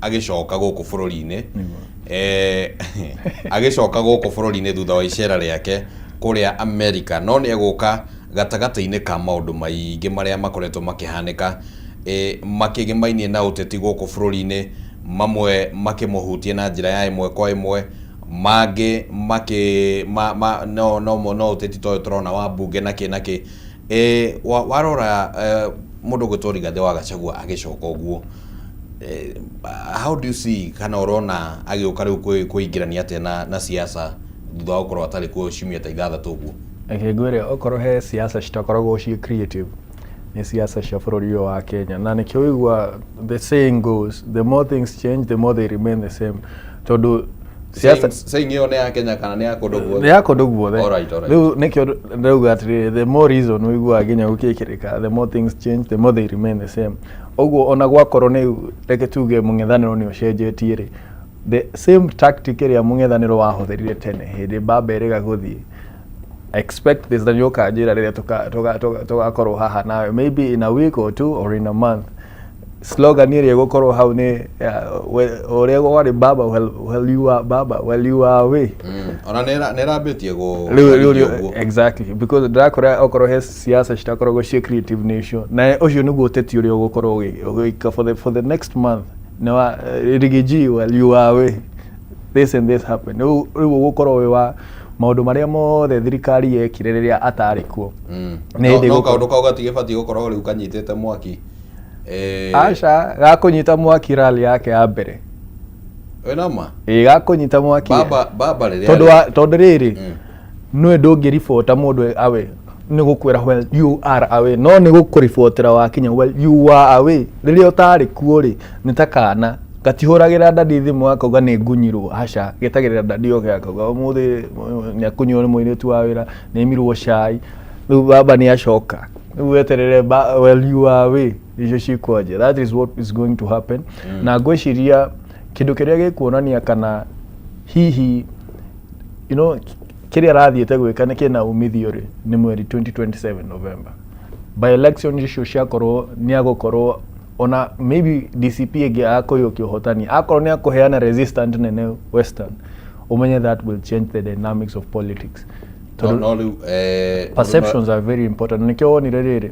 agĩcoka gũkũ bũrũri-inĩ, agĩcoka gũkũ bũrũri-inĩ thutha wa icera rĩake kũrĩa America, no nĩ egũka gatagatĩ-inĩ ka maũndũ maingĩ marĩa makoretwo makĩhanĩka makĩgĩmainie na ũteti gũkũ bũrũri-inĩ, mamwe makĩmũhutia na njĩra ya ĩmwe kwa ĩmwe, mangĩ makĩ ma, ma, no, no, no ũteti ta ũyũ tũrona wa mbunge na kĩ na kĩ. Warora mũndũ gwĩtwo Rigathĩ wa Gachagua agĩcoka ũguo, how do you see, kana ũrona agĩũka rĩu kwĩingĩrania atĩa na siasa thutha wa gũkorwo atarĩ kuo ciumia ta 6 ũguo? Reke ngwĩre, okorwo he siasa citakoragwo ciĩ creative, nĩ siasa cia bũrũri ũyũ wa Kenya. Na nĩkĩo ũigua the saying goes, "The more things change, the more they remain the same," tondũ siasa Saying ĩyo nĩ ya Kenya kana nĩ ya kũndũ guothe? Nĩ ya kũndũ guothe. Alright. Rĩu nĩkĩo ndauga atĩrĩrĩ, the more reason ũiguaga nginya gũkĩkĩrĩka, the more things change, the more they remain the same. Ũguo ona gwakorwo nĩ reke tuge mũng'ethanĩro nĩ ũcenjetie rĩ, the same tactic ĩrĩa mũng'ethanĩro wahũthĩrire tene hĩndĩ mbamba ĩrĩga gũthiĩ, expect this, na nĩũkanjĩra rĩrĩa tũgakorwo haha nawe, maybe in a week or two or in a month, slogan ĩrĩa ĩgũkorwo hau nĩ ũrĩa warĩ baba well you are baba well you are away. Ona nĩ ĩrambĩtie rĩu kwarithia ũguo. Exactly, because ndĩrakora okorwo he siasa citakoragwo ciĩ creative nĩcio, na ũcio nĩguo ũteti ũrĩa ũgũkorwo ũgĩka for the next month, nĩ wa Riggy G well you are away, this and this happened. Rĩu ũgũkorwo wĩ wa maũndũ marĩa mothe thirikari yekire rĩrĩa atarĩ kuo. Nĩ No hĩndĩ no ĩgũkorwo- kaũndũ kau gatigĩbatiĩ gũkorwo rĩu kanyitĩte mwaki. Aca, gakũnyita mwaki rally yake ya mbere. Wĩna ma? Ĩ, gakũnyita mwaki. Baba rĩrĩa Tondũ wa tondũ rĩrĩ, nĩwe ndũngĩribota mũndũ awe nĩ gũkwĩra "Well, you are away," no nĩ gũkũribotera wakinya "Well, you are away" rĩrĩa ũtarĩ kuo rĩ, nĩ ta kana gatihũragĩra dadi thimũ akauga nĩ ngunyirwo. Aca, getagĩrĩra dadi oke akauga ũmũthĩ nĩ akunyirwo nĩ mũirĩtu wa wĩra, nĩ aimirwo cai, rĩu baba nĩ acoka, rĩu weterere "Well, you are away" icio cikwanjia. That is what is going to happen. Na ngwĩciria kĩndũ kĩrĩa gĩkuonania kana hihi kĩrĩa arathiĩte gwĩka nĩ kĩna umithio rĩ, nĩ mweri 2027 November. By election icio ciakorwo nĩ agũkorwo ona maybe DCP ĩngĩ akũiyũkia ũhotani, akorwo nĩ akũheana resistant nene Western, ũmenye that will change the dynamics of politics. No Tondũ no rĩu perceptions are very important. Nĩkĩo wonire rĩrĩ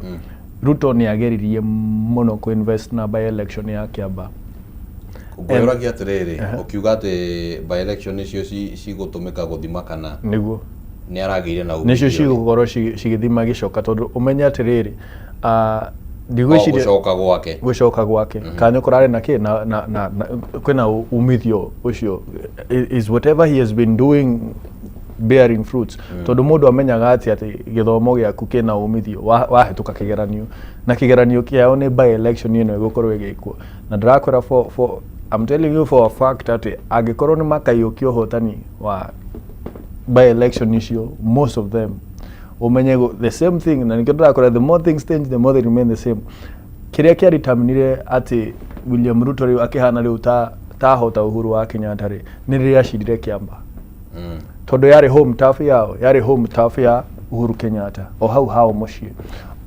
Ruto nĩ ageririe mũno kũ-invest na by election ya Kiambaa. Ngwĩragia atĩrĩrĩ, ũkiuga atĩ by election icio cigũtũmĩka gũthima kana Nĩguo. Nĩ aragĩire na nĩcio umithio rĩ. Cigũkorwo cigĩthima gĩcoka, tondũ ũmenye atĩrĩrĩ, ndigwĩciria gũcoka gwake. Gũcoka gwake kanya kũrarĩ na kĩ na kwĩna umithio ũcio. Is whatever he has been doing bearing fruits? Tondũ mũndũ amenyaga atĩ gĩthomo gĩaku kĩna umithio wahĩtũka kĩgeranio, na kĩgeranio kĩao nĩ by election ĩno ĩgũkorwo ĩgĩkwo. Na ndĩrakwĩra, for I'm telling you for a fact atĩ angĩkorwo nĩ makaiyũkia ũhotani wa by election icio, most of them, ũmenye the same thing. Na nĩkĩo ndĩrakwĩra, the more things change, the more they remain the same. Kĩrĩa kĩaritamnire atĩ William Ruto rĩu akĩhana rĩu ta tahota Uhuru wa Kenyatta rĩ, nĩ rĩrĩa acindire Kiambaa, tondũ yarĩ home turf yao, yarĩ home turf ya Uhuru Kenyatta o hau hao mũciĩ.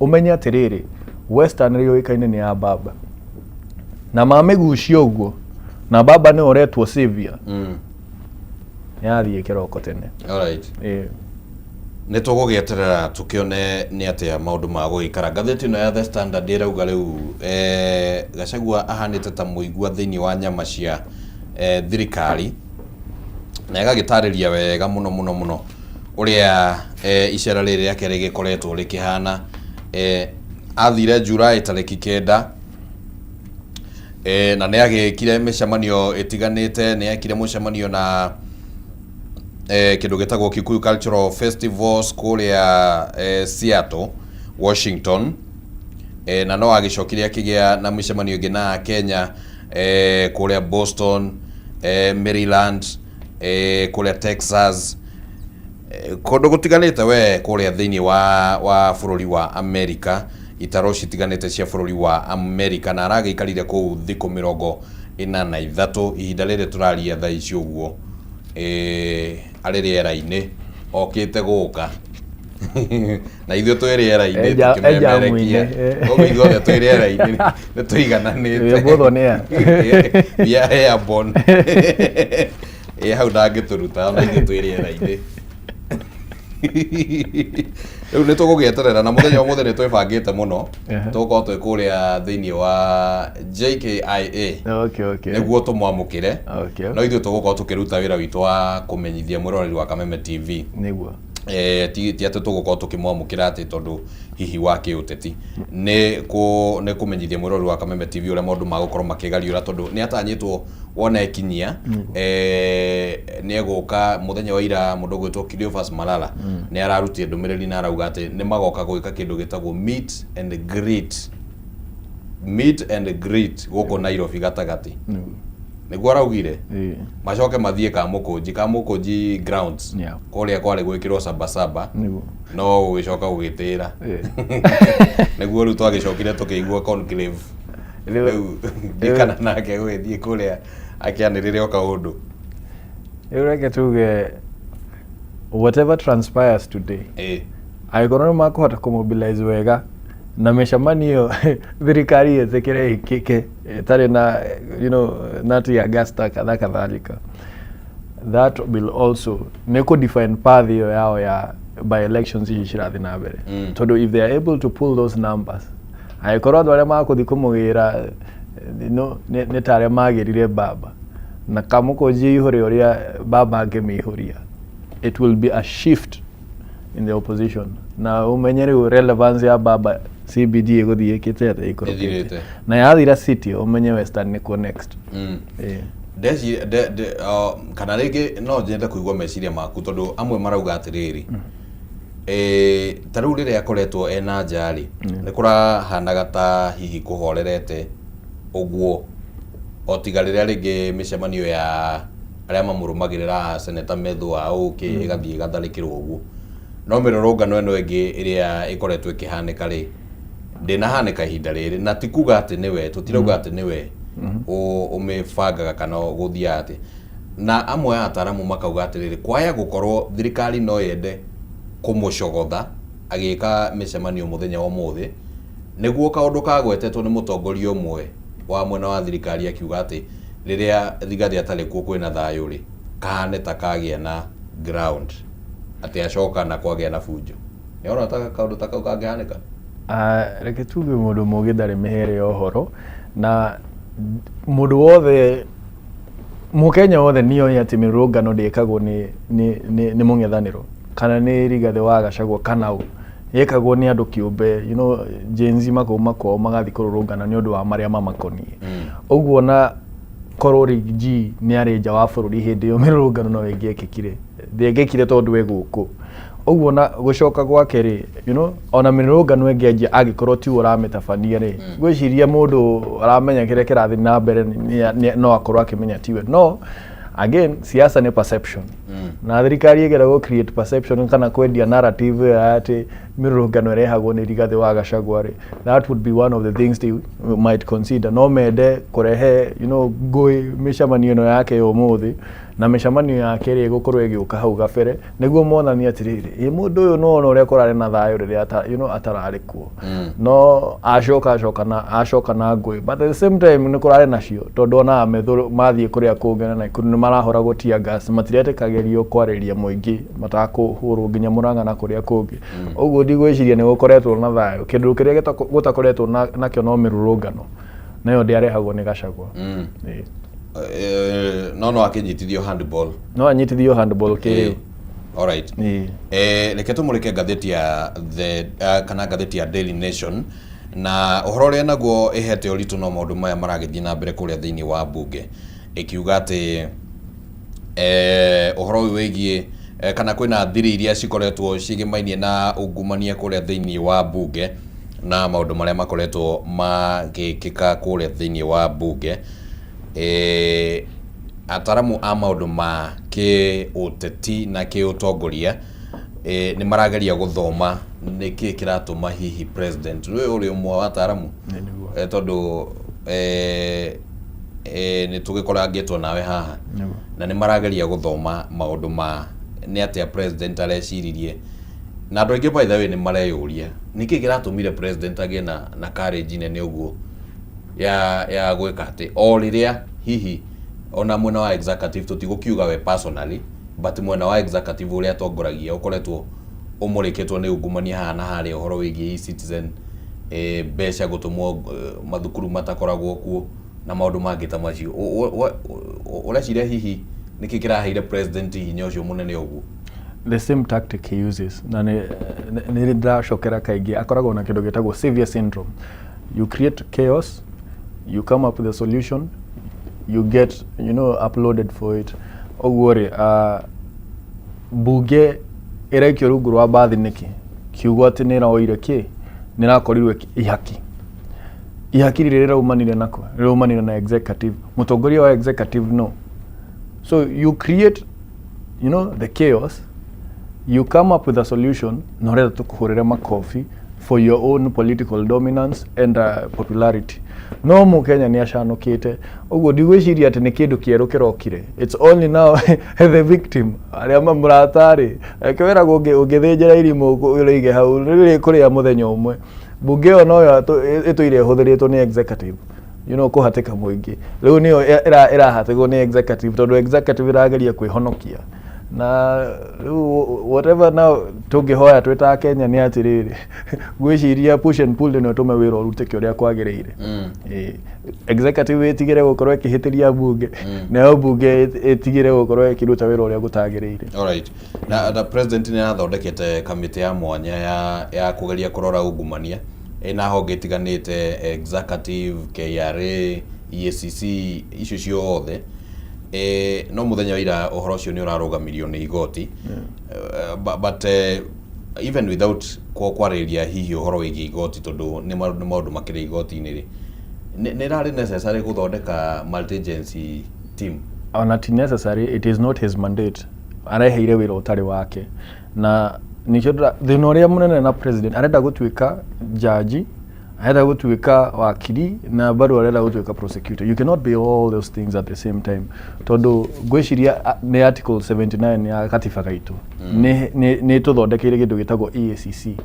Ũmenye atĩrĩrĩ, Western rĩũĩkaine nĩ ya baba, na mamĩgucia ũguo na baba nĩ ũretwo savior, yathiĩ kĩroko tene. Alright. Ĩĩ. Nĩ tũgũgĩeterera tũkĩone nĩ atĩa maũndũ ma gũgĩikara. Ngathĩti ĩno ya The Standard ĩrauga rĩu Gachagua ahanĩte ta mũigua thĩinĩ wa nyama cia thirikari, na ĩgagĩtarĩria wega mũno mũno mũno ũrĩa icera rĩrĩ rĩake rĩgĩkoretwo rĩkĩhana. Athire July tarĩki 9, na nĩ agĩkire mĩcemanio ĩtiganĩte. Nĩ ekire mũcemanio na kĩndũ gĩtagwo Kikuyu Cultural Festivals kũrĩa Seattle, Washington, na no agĩcokire akĩgĩa na mĩcemanio ĩngĩ na Kenya kũrĩa Boston, Maryland, kũrĩa Texas, kũndũ gũtiganĩte we kũrĩa thĩinĩ wa bũrũri wa America, itaro citiganĩte cia bũrũri wa America. Na aragĩikarire kũu thikũ 43. Ihinda rĩrĩ tũraria thaa ici ũguo, arĩ rĩera-inĩ okĩte gũka, na ithuĩ twĩ rĩera-inĩ tũkĩmemerekia. Enjamu-inĩ. Koguo ithuothe twĩ rĩera-inĩ nĩ tũigananĩte. We are both on air. We are airborne. Ĩ hau ndangĩtũruta, ona ithuĩ twĩ rĩera-inĩ. Rĩu nĩ tũgũgĩeterera, na mũthenya ũmũthĩ nĩ twĩbangĩte mũno. Tũgũkorwo twĩ kũrĩa thĩinĩ wa JKIA nĩguo tũmwamũkĩre. No ithuĩ tũgũkorwo tũkĩruta wĩra witũ wa kũmenyithia mwĩroreri wa Kameme TV. Ti atĩ tũgũkorwo tũkĩmwamũkĩra atĩ tondũ hihi wa kĩũteti, nĩ kũmenyithia mwĩroreri wa Kameme TV ũrĩa maũndũ magũkorwo makĩgariũra, tondũ nĩ atanyĩtwo wona ekinyia nĩ egũka mũthenya wa ira. Mũndũ ũgwĩtwo Cleophas Malala nĩ ararutire ndũmĩrĩri na arauga atĩ nĩ magoka gwĩka kĩndũ gĩtagwo meet and greet, meet and greet gũkũ Nairobi gatagatĩ, nĩguo araugire. Macoke mathiĩ Kamũkũnji grounds kũrĩa kwarĩ gwĩkĩrwo Sabasaba, no gũgĩcoka gũgĩtĩra. Nĩguo rĩu twagĩcokire tũkĩigua conclave. Rĩu ndikana nake gũgĩthiĩ kũrĩa akĩanĩrĩre o kaũndũ. Rĩu reke tuge, whatever transpires today, angĩkorwo nĩ makũhota kũmobilize wega na mĩcemanio thirikari ĩtĩkĩre ĩkĩke ĩtarĩ na na tear gas ta kadha kadhalika, that will also nĩ kũ define path ĩyo yao ya by elections ici cirathiĩ na mbere. Tondũ if they are able to pull those numbers, angĩkorwo andũ arĩa makũthiĩ kũmũgĩra nĩ ta arĩa magĩrire baba na Kamũkũnji ihũre ũrĩa baba angĩmĩihũria, it will be a shift in the opposition. Na ũmenye rĩu relevance ya baba CBD ĩgũthiĩ ĩkĩte atĩa, ĩikũrũkĩte. Ĩthirĩte. Na yathira city, ũmenye Western nĩkuo next. Ndeci kana rĩngĩ no nyende kũigua meciria maku, tondũ amwe marauga atĩrĩrĩ, ta rĩu rĩrĩa akoretwo ena nja rĩ, nĩ kũrahanaga ta hihi kũhorerete ũguo, o tiga rĩrĩa rĩngĩ mĩcemanio ya arĩa mamũrũmagĩrĩra, Seneta Methua ũkĩ ĩgathiĩ ĩgatharĩkĩrwo ũguo, no mĩrũrũngano ĩno ĩngĩ ĩrĩa ĩkoretwo ĩkĩhanĩka rĩ, ndĩnahanĩka ihinda rĩrĩ. Na ti kuga atĩ nĩwe, tũtirauga atĩ nĩwe ũmĩbangaga kana gũthiaga atĩ. Na amwe a ataramu makauga atĩrĩrĩ, kwaya gũkorwo thirikari no yende kũmũcogotha agĩka mĩcemanio mũthenya wa ũmũthĩ. Nĩguo kaũndũ kagwetetwo nĩ mũtongoria ũmwe wa mwena wa thirikari akiuga atĩ rĩrĩa Rigathĩ atarĩ kuo kwĩna thayũ rĩ, kahane ta kagĩa na ground atĩ acoka na kwagĩa na bunjo. Nĩ ũrona ta kaũndũ ta kau kangĩhanĩka? Reke tuge mũndũ mũgĩ ndarĩ mĩhere ya ũhoro, na mũndũ wothe Mũkenya wothe nĩ oĩ atĩ mĩrũrũngano ndĩkagwo nĩ mũng'ethanĩro kana nĩ Rigathĩ wa Gachagua kana ũ, yekagwo nĩ andũ kĩũmbe, Gen Z makauma kwao magathiĩ kũrũrũngana nĩ ũndũ wa marĩa mamakoniĩ. Ũguo ona korwo Riggy G nĩ arĩ nja wa bũrũri hĩndĩ ĩyo mĩrũrũngano no ĩngĩekĩkire, ndĩngĩekire tondũ e gũkũ. Ũguo ona gũcoka gwake rĩ, ona mĩrũrũngano ĩngĩanjia angĩkorwo tiwe ũramĩtabania rĩ, ngwĩciria mũndũ aramenya kĩrĩa kĩrathiĩ na mbere no akorwo akĩmenya tiwe. No again, siasa nĩ perception. Na thirikari ĩgera gũ create perception kana kwendia narrative ĩyo ya atĩ mĩrũrũngano ĩrehagwo nĩ Rigathĩ wa Gachagua rĩ, that would be one of the things they might consider. No mende kũrehe ngũĩ mĩcemanio ĩno yake ya ũmũthĩ na mĩcemanio yake ĩrĩa ĩgũkorwo ĩgĩũka hau gabere, nĩguo monanie atĩrĩrĩ, ĩ mũndũ ũyũ nĩwona ũrĩa kũrarĩ na thayũ rĩrĩa atararĩ kuo. No acoka acoka na acoka na ngũĩ, but at the same time nĩ kũrarĩ nacio, tondũ ona Amethũ mathiĩ kũrĩa kũngĩ na Nakuru nĩ marahũragwo tear gas, matiretĩkagĩrio kwarĩria mũingĩ matakũhũrwo nginya Murang'a na kũrĩa kũngĩ. Ũguo ndigwĩciria nĩ gũkoretwo na thayũ. Kĩndũ kĩrĩa gũtakoretwo nakĩo no mĩrũrũngano, nayo ndĩarehagwo nĩ Gachagua. Ĩĩ. No akĩnyitithio handball. No anyitithio handball kĩrĩu. Alright. Ĩĩ. Reke tũmũrĩke ngathĩti ya the kana ngathĩti ya Daily Nation, na ũhoro ũrĩa naguo ĩhete ũritũ no maũndũ maya maragĩthiĩ na mbere kũrĩa thĩinĩ wa mbunge, ĩkiuga atĩ ũhoro ũyũ wĩgiĩ kana kwĩna thiri iria cikoretwo cigĩmainie na ungumania kũrĩa thĩinĩ wa mbunge na maũndũ marĩa makoretwo magĩkĩka kũrĩa thĩinĩ wa mbunge. Ataramu a maũndũ ma kĩũteti na kĩũtongoria nĩ marageria gũthoma nĩkĩ kĩratũma hihi president ũyũ ũrĩ ũmwe wa ataramu. Nĩ nĩguo. Tondũ nĩ tũgĩkorangĩtwo nawe haha. Nĩguo. Na nĩ marageria gũthoma maũndũ ma nĩ atĩa president areciririe, na andũ aingĩ by the way nĩ mareyũria nĩkĩ kĩratũmire president agĩe na courage nene ũguo ya gwĩka atĩ o rĩrĩa hihi ona mwena wa executive, tũtigũkiuga we personally, but mwena wa executive ũrĩa atongoragia ũkoretwo ũmũrĩkĩtwo nĩ ungumania haha na harĩa, ũhoro wĩgiĩ e-Citizen, mbeca gũtũmwo mathukuru matakoragwo kuo na maũndũ mangĩ ta macio. Ũreciria hihi nĩkĩ kĩraheire president hinya ũcio mũnene ũguo? The same tactic he uses, na nĩ ndĩracokera kaingĩ, akoragwo na kĩndũ gĩtagwo savior syndrome. You create chaos, you come up with a solution, you get uploaded for it. Ũguo rĩ, mbunge ĩraikio rungu rwa mbathi nĩkĩ? Kiugo atĩ nĩ ĩroire kĩ, nĩ ĩrakorirwo ihaki. Ihaki rĩrĩ rĩraumanire nako, rĩraumanire na executive. Mũtongoria wa executive no. So you create the chaos, you come up with a solution, na ũrenda tũkũhũrĩre makobi for your own political dominance and popularity. No mũkenya nĩ acanũkĩte. Ũguo ndigwĩciria atĩ nĩ kĩndũ kĩerũ kĩrokire. It's only now the victim arĩa mũrata-rĩ, reke wĩragwo ũngĩthĩnjĩra irimũ ũrĩige hau rĩrĩ kũrĩa mũthenya ũmwe. Mbunge ĩyo noyo ĩtũire ĩhũthĩrĩtwo nĩ executive kũhatĩka mũingĩ. Rĩu nĩyo ĩrahatĩkwo nĩ executive, tondũ executive ĩrageria kwĩhonokia. Na rĩu whatever now tũngĩhoya twĩ ta Kenya nĩ atĩrĩrĩ, ngwĩciria push and pull ĩno ĩtũme wĩra ũrutĩke ũrĩa kwagĩrĩire. Executive ĩtigĩre gũkorwo ĩkĩhĩtĩria mbunge, nayo mbunge ĩtigĩre gũkorwo ĩkĩruta wĩra ũrĩa gũtagĩrĩire. Alright. Na president nĩ arathondekete kamĩtĩ ya mwanya ya kũgeria kũrora ungumania ĩna honge itiganĩte, executive, KRA, EACC, icio ciothe. No mũthenya wa ira ũhoro ũcio nĩ ũrarũgamirio nĩ igoti. But even without kwarĩrĩria hihi ũhoro wĩgiĩ igoti, tondũ nĩ maũndũ makĩrĩ igoti-inĩ rĩ, nĩ ĩrarĩ necessary gũthondeka multi-agency team? Ona ti necessary, it is not his mandate. Areheire wĩra ũtarĩ wake, na nĩkĩo thĩna ũrĩa mũnene na president, arenda gũtuĩka jaji, arenda gũtuĩka wakiri, na bado arenda gũtuĩka prosecutor. You cannot be all those things at the same time, tondũ ngwĩciria nĩ article 79 ya katiba gaitũ nĩ tũthondekeire kĩndũ gĩtagwo EACC.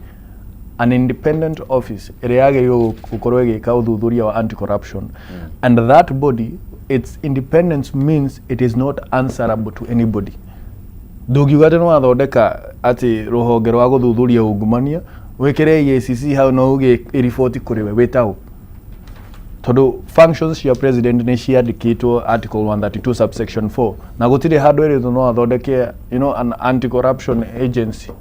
An independent office ĩrĩa yagĩrĩirwo gũkorwo ĩgĩka ũthuthuria wa anti-corruption, and that body, its independence means it is not answerable to anybody. Ndũngiuga atĩ nĩ wathondeka atĩ rũhonge rwa gũthuthuria ungumania, wĩkĩre EACC hau no uge ĩriboti kũrĩ we wĩtaũ, tondũ functions cia president nĩ ciandĩkĩtwo article 132 subsection 4, na gũtirĩ handũ ĩrĩtwo no athondeke an anti-corruption agency.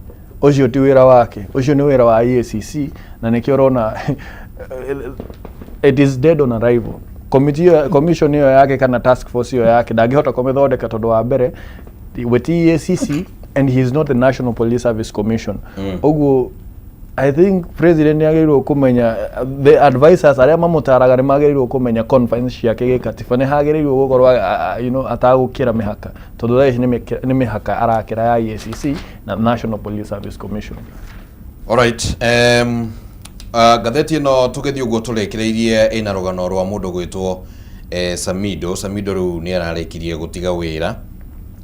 Ũcio ti wĩra wake, ũcio nĩ wĩra wa EACC, na nĩkĩo ũrona it is dead on arrival. Committee ĩyo, commission ĩyo yake kana task force ĩyo yake, ndangĩhota kũmĩthondeka, tondũ wa mbere we ti EACC and he is not the National Police Service Commission. Ũguo I think president nĩ agĩrĩirwo kũmenya, the advisors arĩa mamũtaraga nĩ magĩrĩirwo kũmenya confines ciake gĩkatiba, nĩ hagĩrĩirwo gũkorwo atagũkĩra mĩhaka, tondũ thaa ici nĩ mĩhaka arakĩra ya EACC na National Police Service Commission. Alright, ngathĩti ĩno tũgĩthiĩ ũguo tũrĩkĩrĩirie ĩna rũgano rwa mũndũ gwĩtwo Samido. Samido rĩu nĩ ararĩkirie gũtiga wĩra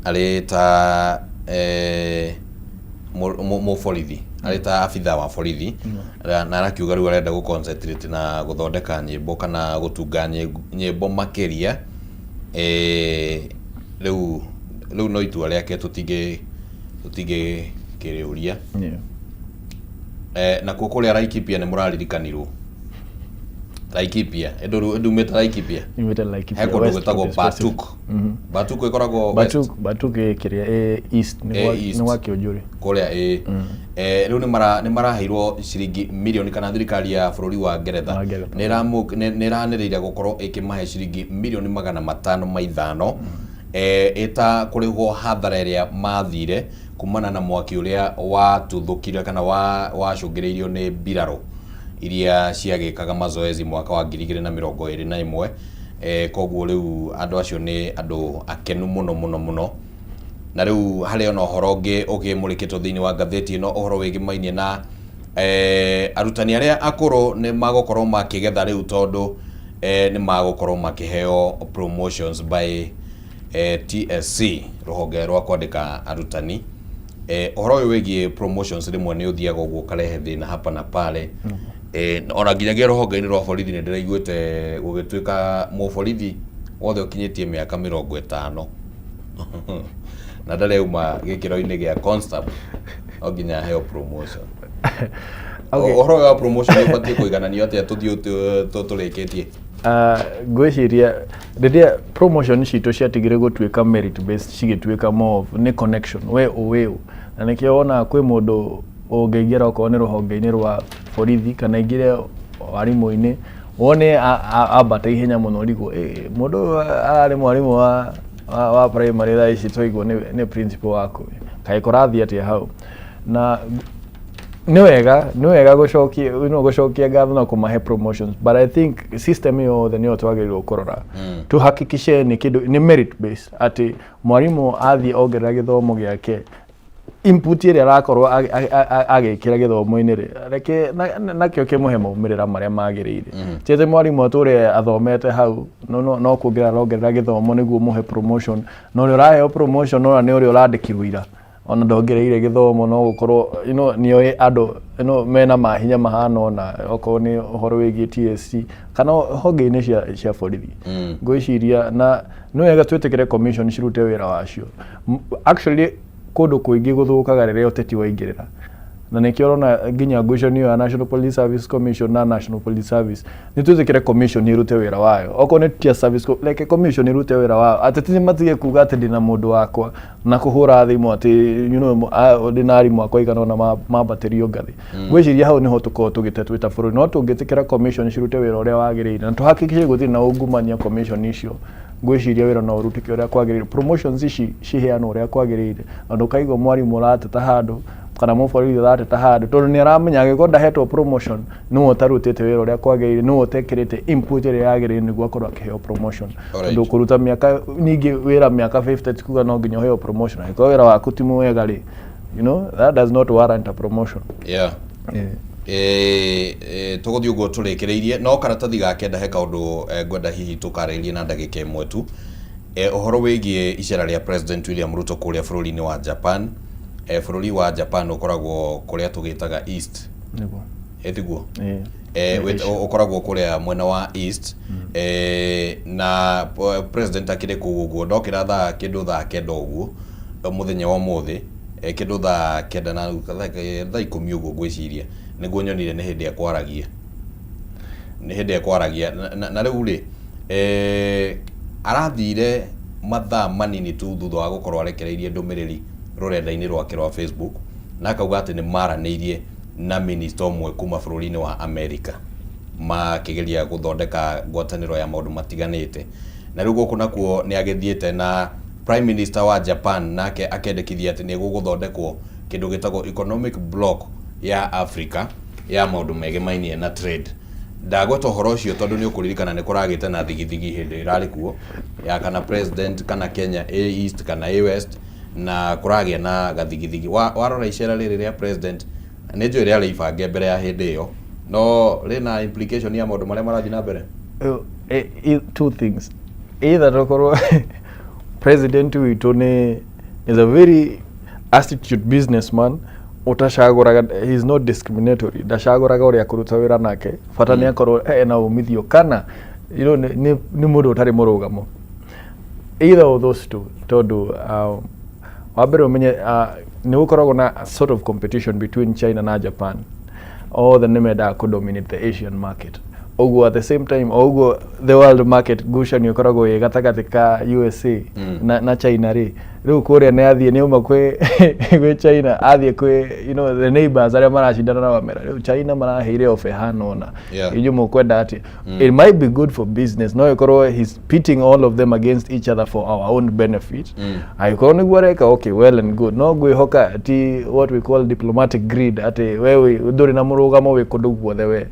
arĩ ta mũborithi, arĩ ta abitha wa borithi, na arakiuga rĩu arenda gũ concentrate na gũthondeka nyĩmbo kana gũtunga nyĩmbo makĩria. Rĩu no itua rĩake, tũtingĩ kĩrĩũria. Nakuo kũrĩa Laikipia nĩ mũraririkanirwo Laikipia, ndumĩte Laikipia. Nyumĩte Laikipia He kũndũ West, gwĩtagwo to be specific. Batuk. Batuk ĩkoragwo West? Batuk ĩ kĩrĩa, ĩ east, nĩ East. Nĩ gwa Kĩũnjũrĩ. Kũrĩa ĩ rĩu nĩ maraheirwo ciringi mirioni, kana thirikari ya bũrũri wa Ngeretha Wa Ngeretha. Nĩ ĩranĩrĩire gũkorwo ĩkĩmahe ciringi mirioni 505 ĩta kũrĩhwo hathara ĩrĩa mathire kumana na mwaki ũrĩa watuthũkire kana wacũngĩrĩirio nĩ mbirarũ iria ciagĩkaga mazoezi mwaka wa 2021. Koguo rĩu andũ acio nĩ andũ akenu mũno mũno mũno. Na rĩu harĩ ona ũhoro ũngĩ ũkĩmũrĩkĩtwo thĩinĩ wa ngathĩti ĩno, ũhoro wĩgĩmainie na arutani arĩa akũrũ nĩ magũkorwo makĩgetha rĩu, tondũ nĩ magũkorwo makĩheo promotions by TSC, rũhonge rwa kwandĩka arutani. Ũhoro ũyũ wĩgiĩ promotions rĩmwe nĩ ũthiaga ũguo ũkarehe thĩna hapa na pale. Ona nginyagia rũhonge-inĩ rwa borithi nĩ ndĩraiguĩte gũgĩtuĩka mũborithi wothe ũkinyĩtie mĩaka 50 na ndareuma gĩkĩro-inĩ gĩa constable no nginya aheo promotion. Ũhoro ũyũ wa promotion nĩ ũbatiĩ kũigananio atĩa tũthiĩ tũrĩkĩtie? Ngwĩciria rĩrĩa promotion citũ ciatigire gũtuĩka merit based, cigĩtuĩka more of nĩ connection, we ũĩ ũ, na nĩkĩo wonaga kwĩ mũndũ ũngĩingĩra okorwo nĩ rũhonge-inĩ rwa borithi kana aingĩre warimũ-inĩ, wone ambata ihenya mũno, ũrigwo, "Ĩ, mũndũ ũyũ ararĩ mwarimũ wa primary, thaa ici twaigua nĩ principal waku, kaĩ kũrathiĩ atĩa hau?" Na nĩ wega gũcokia gũcokia ngatho na kũmahe promotions, but I think system yothe nĩyo twagĩrĩirwo kũrora, tuhakikishe nĩ kĩndũ nĩ merit based, atĩ mwarimũ athiĩ ongerera gĩthomo gĩake, input ĩrĩa arakorwo agĩkĩra gĩthomo-inĩ rĩ, reke nakĩo kĩmũhe maumĩrĩra marĩa magĩrĩire. Ti atĩ mwarimũ atũre athomete hau no kuongerera arongerera gĩthomo nĩguo mũhe promotion, na ũrĩa ũraheo promotion ona nĩ ũrĩa ũrandĩkirwo ira, ona ndongereire gĩthomo, no gũkorwo nĩoĩ andũ mena mahinya mahana ũna, okorwo nĩ ũhoro wĩgiĩ TSC kana honge-inĩ cia borithi. Ngwĩciria na nĩ wega twĩtĩkĩre commission cirute wĩra wacio. Actually kũndũ kũingĩ gũthũkaga rĩrĩa ũteti waingĩrĩra, na nĩkĩo ũrona nginya ngucanio ya National Police Service Commission na National Police Service. Nĩ twĩtĩkĩre commission ĩrute wĩra wayo, okorwo nĩ Teacher Service, reke commission ĩrute wĩra wayo. Ateti nĩ matige kuga atĩ ndĩna mũndũ wakwa na kũhũra thimũ atĩ ndĩna arimũ akwa igana ũna mambatĩrio ngathĩ. Ngwĩciria hau nĩho tũkorwo tũgĩte twĩ ta bũrũri. No tũngĩtĩkĩra commission cirute wĩra ũrĩa wagĩrĩire na tũhakikishe gũtirĩ na ungumania commission icio, ngwĩciria wĩra no ũrutĩke ũrĩa kwagĩrĩire, promotions ici ciheanwo ũrĩa kwagĩrĩire, na ndũkaigua mwarimũ ũrateta handũ kana mũborithi ũrateta handũ, tondũ nĩ aramenya angĩkorwo ndahetwo promotion, nĩwe ũtarutĩte wĩra ũrĩa kwagĩrĩire, nĩwe ũtekĩrĩte input ĩrĩa yagĩrĩire nĩguo akorwo akĩheo promotion. Tondũ kũruta mĩaka ningĩ wĩra mĩaka 50 ti kuga no nginya ũheo promotion. Angĩkorwo wĩra waku ti mwega rĩ, that does not warrant a promotion. Tũgũthiĩ ũguo tũrĩkĩrĩirie no karatathi ga kenda, he kaũndũ ngwenda hihi tũkarĩrie na ndagĩka ĩmwe tu, ũhoro wĩgiĩ icera rĩa President William Ruto kũrĩa bũrũri-inĩ wa Japan. Bũrũri wa Japan ũkoragwo kũrĩa tũgĩtaga East. Nĩguo. Ĩtiguo? Ĩĩ. Eh, Nĩ Asia. Ũkoragwo kũrĩa mwena wa east, na president akĩrĩ kũu ũguo ndokĩra thaa kĩndũ thaa 9 ũguo, mũthenya wa ũmũthĩ, kĩndũ thaa 9 na thaa 10 ũguo ngwĩciria nĩguo nyonire nĩ hĩndĩ ekwaragia, nĩ hĩndĩ ekwaragia na rĩu rĩ, arathire mathaa manini tu thutha wa gũkorwo arekereirie ndũmĩrĩri rũrenda-inĩ rwake rwa Facebook na akauga atĩ nĩ maranĩirie na minista ũmwe kuma bũrũri-inĩ wa America makĩgeria gũthondeka ngwatanĩro ya maũndũ matiganĩte. Na rĩu gũkũ nakuo nĩ agĩthiĩte na Prime Minister wa Japan nake akendekithia atĩ nĩ gũgũthondekwo kĩndũ gĩtagwo economic block ya Africa ya maũndũ megemainie na trade. Ndagweta ũhoro ũcio tondũ nĩ ũkũririkana nĩ kũragĩte na thigithigi hĩndĩ ĩrarĩ kuo ya kana president kana Kenya ĩ east kana ĩ west, na kũragĩa na gathigithigi. Warora icera rĩrĩ rĩa president, nĩ njũĩ rĩarĩ ibange mbere ya hĩndĩ ĩyo, no rĩna implication ya maũndũ marĩa marathiĩ na mbere. Two things: either tokorwo president witũ nĩ is a very astute businessman utacagũraga, he is not discriminatory, ndacagũraga ũrĩa kũruta wĩra nake, bata nĩ akorwo ena umithio, kana nĩ mũndũ ũtarĩ mũrũgamo. Either of those two, tondũ wa mbere ũmenye nĩ gũkoragwo na sort of competition between China na Japan. Othe nĩ mendaga kũ dominate the Asian market. Ũguo at the same time, o ũguo the world market ngucanio ĩkoragwo ĩ gatagatĩ ka USA na China rĩ, rĩu kũrĩa nĩ athiĩ, nĩ auma kwĩ China, athiĩ kwĩ the neighbors arĩa maracindana na wamera. Rĩu China maraheire offer ĩhana ũna, inyuĩ mũkwenda atĩa? It might be good for business, no ĩkorwo he's pitting all of them against each other for our own benefit. Angĩkorwo nĩguo areka, okay, well and good, no ngwĩhoka ti what we call diplomatic greed, atĩ we ndũrĩ na mũrũgamo, wĩ kũndũ guothe we.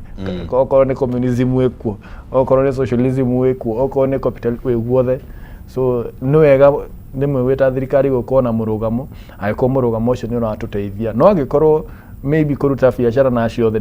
Okorwo nĩ communism wĩkuo, okorwo nĩ socialism wĩkuo, okorwo nĩ capital wĩ guothe. So nĩ wega rĩmwe wĩ ta thirikari gũkorwo na mũrũgamo angĩkorwo mũrũgamo ũcio nĩ ũratũteithia, no angĩkorwo maybe kũruta biacara na acio othe.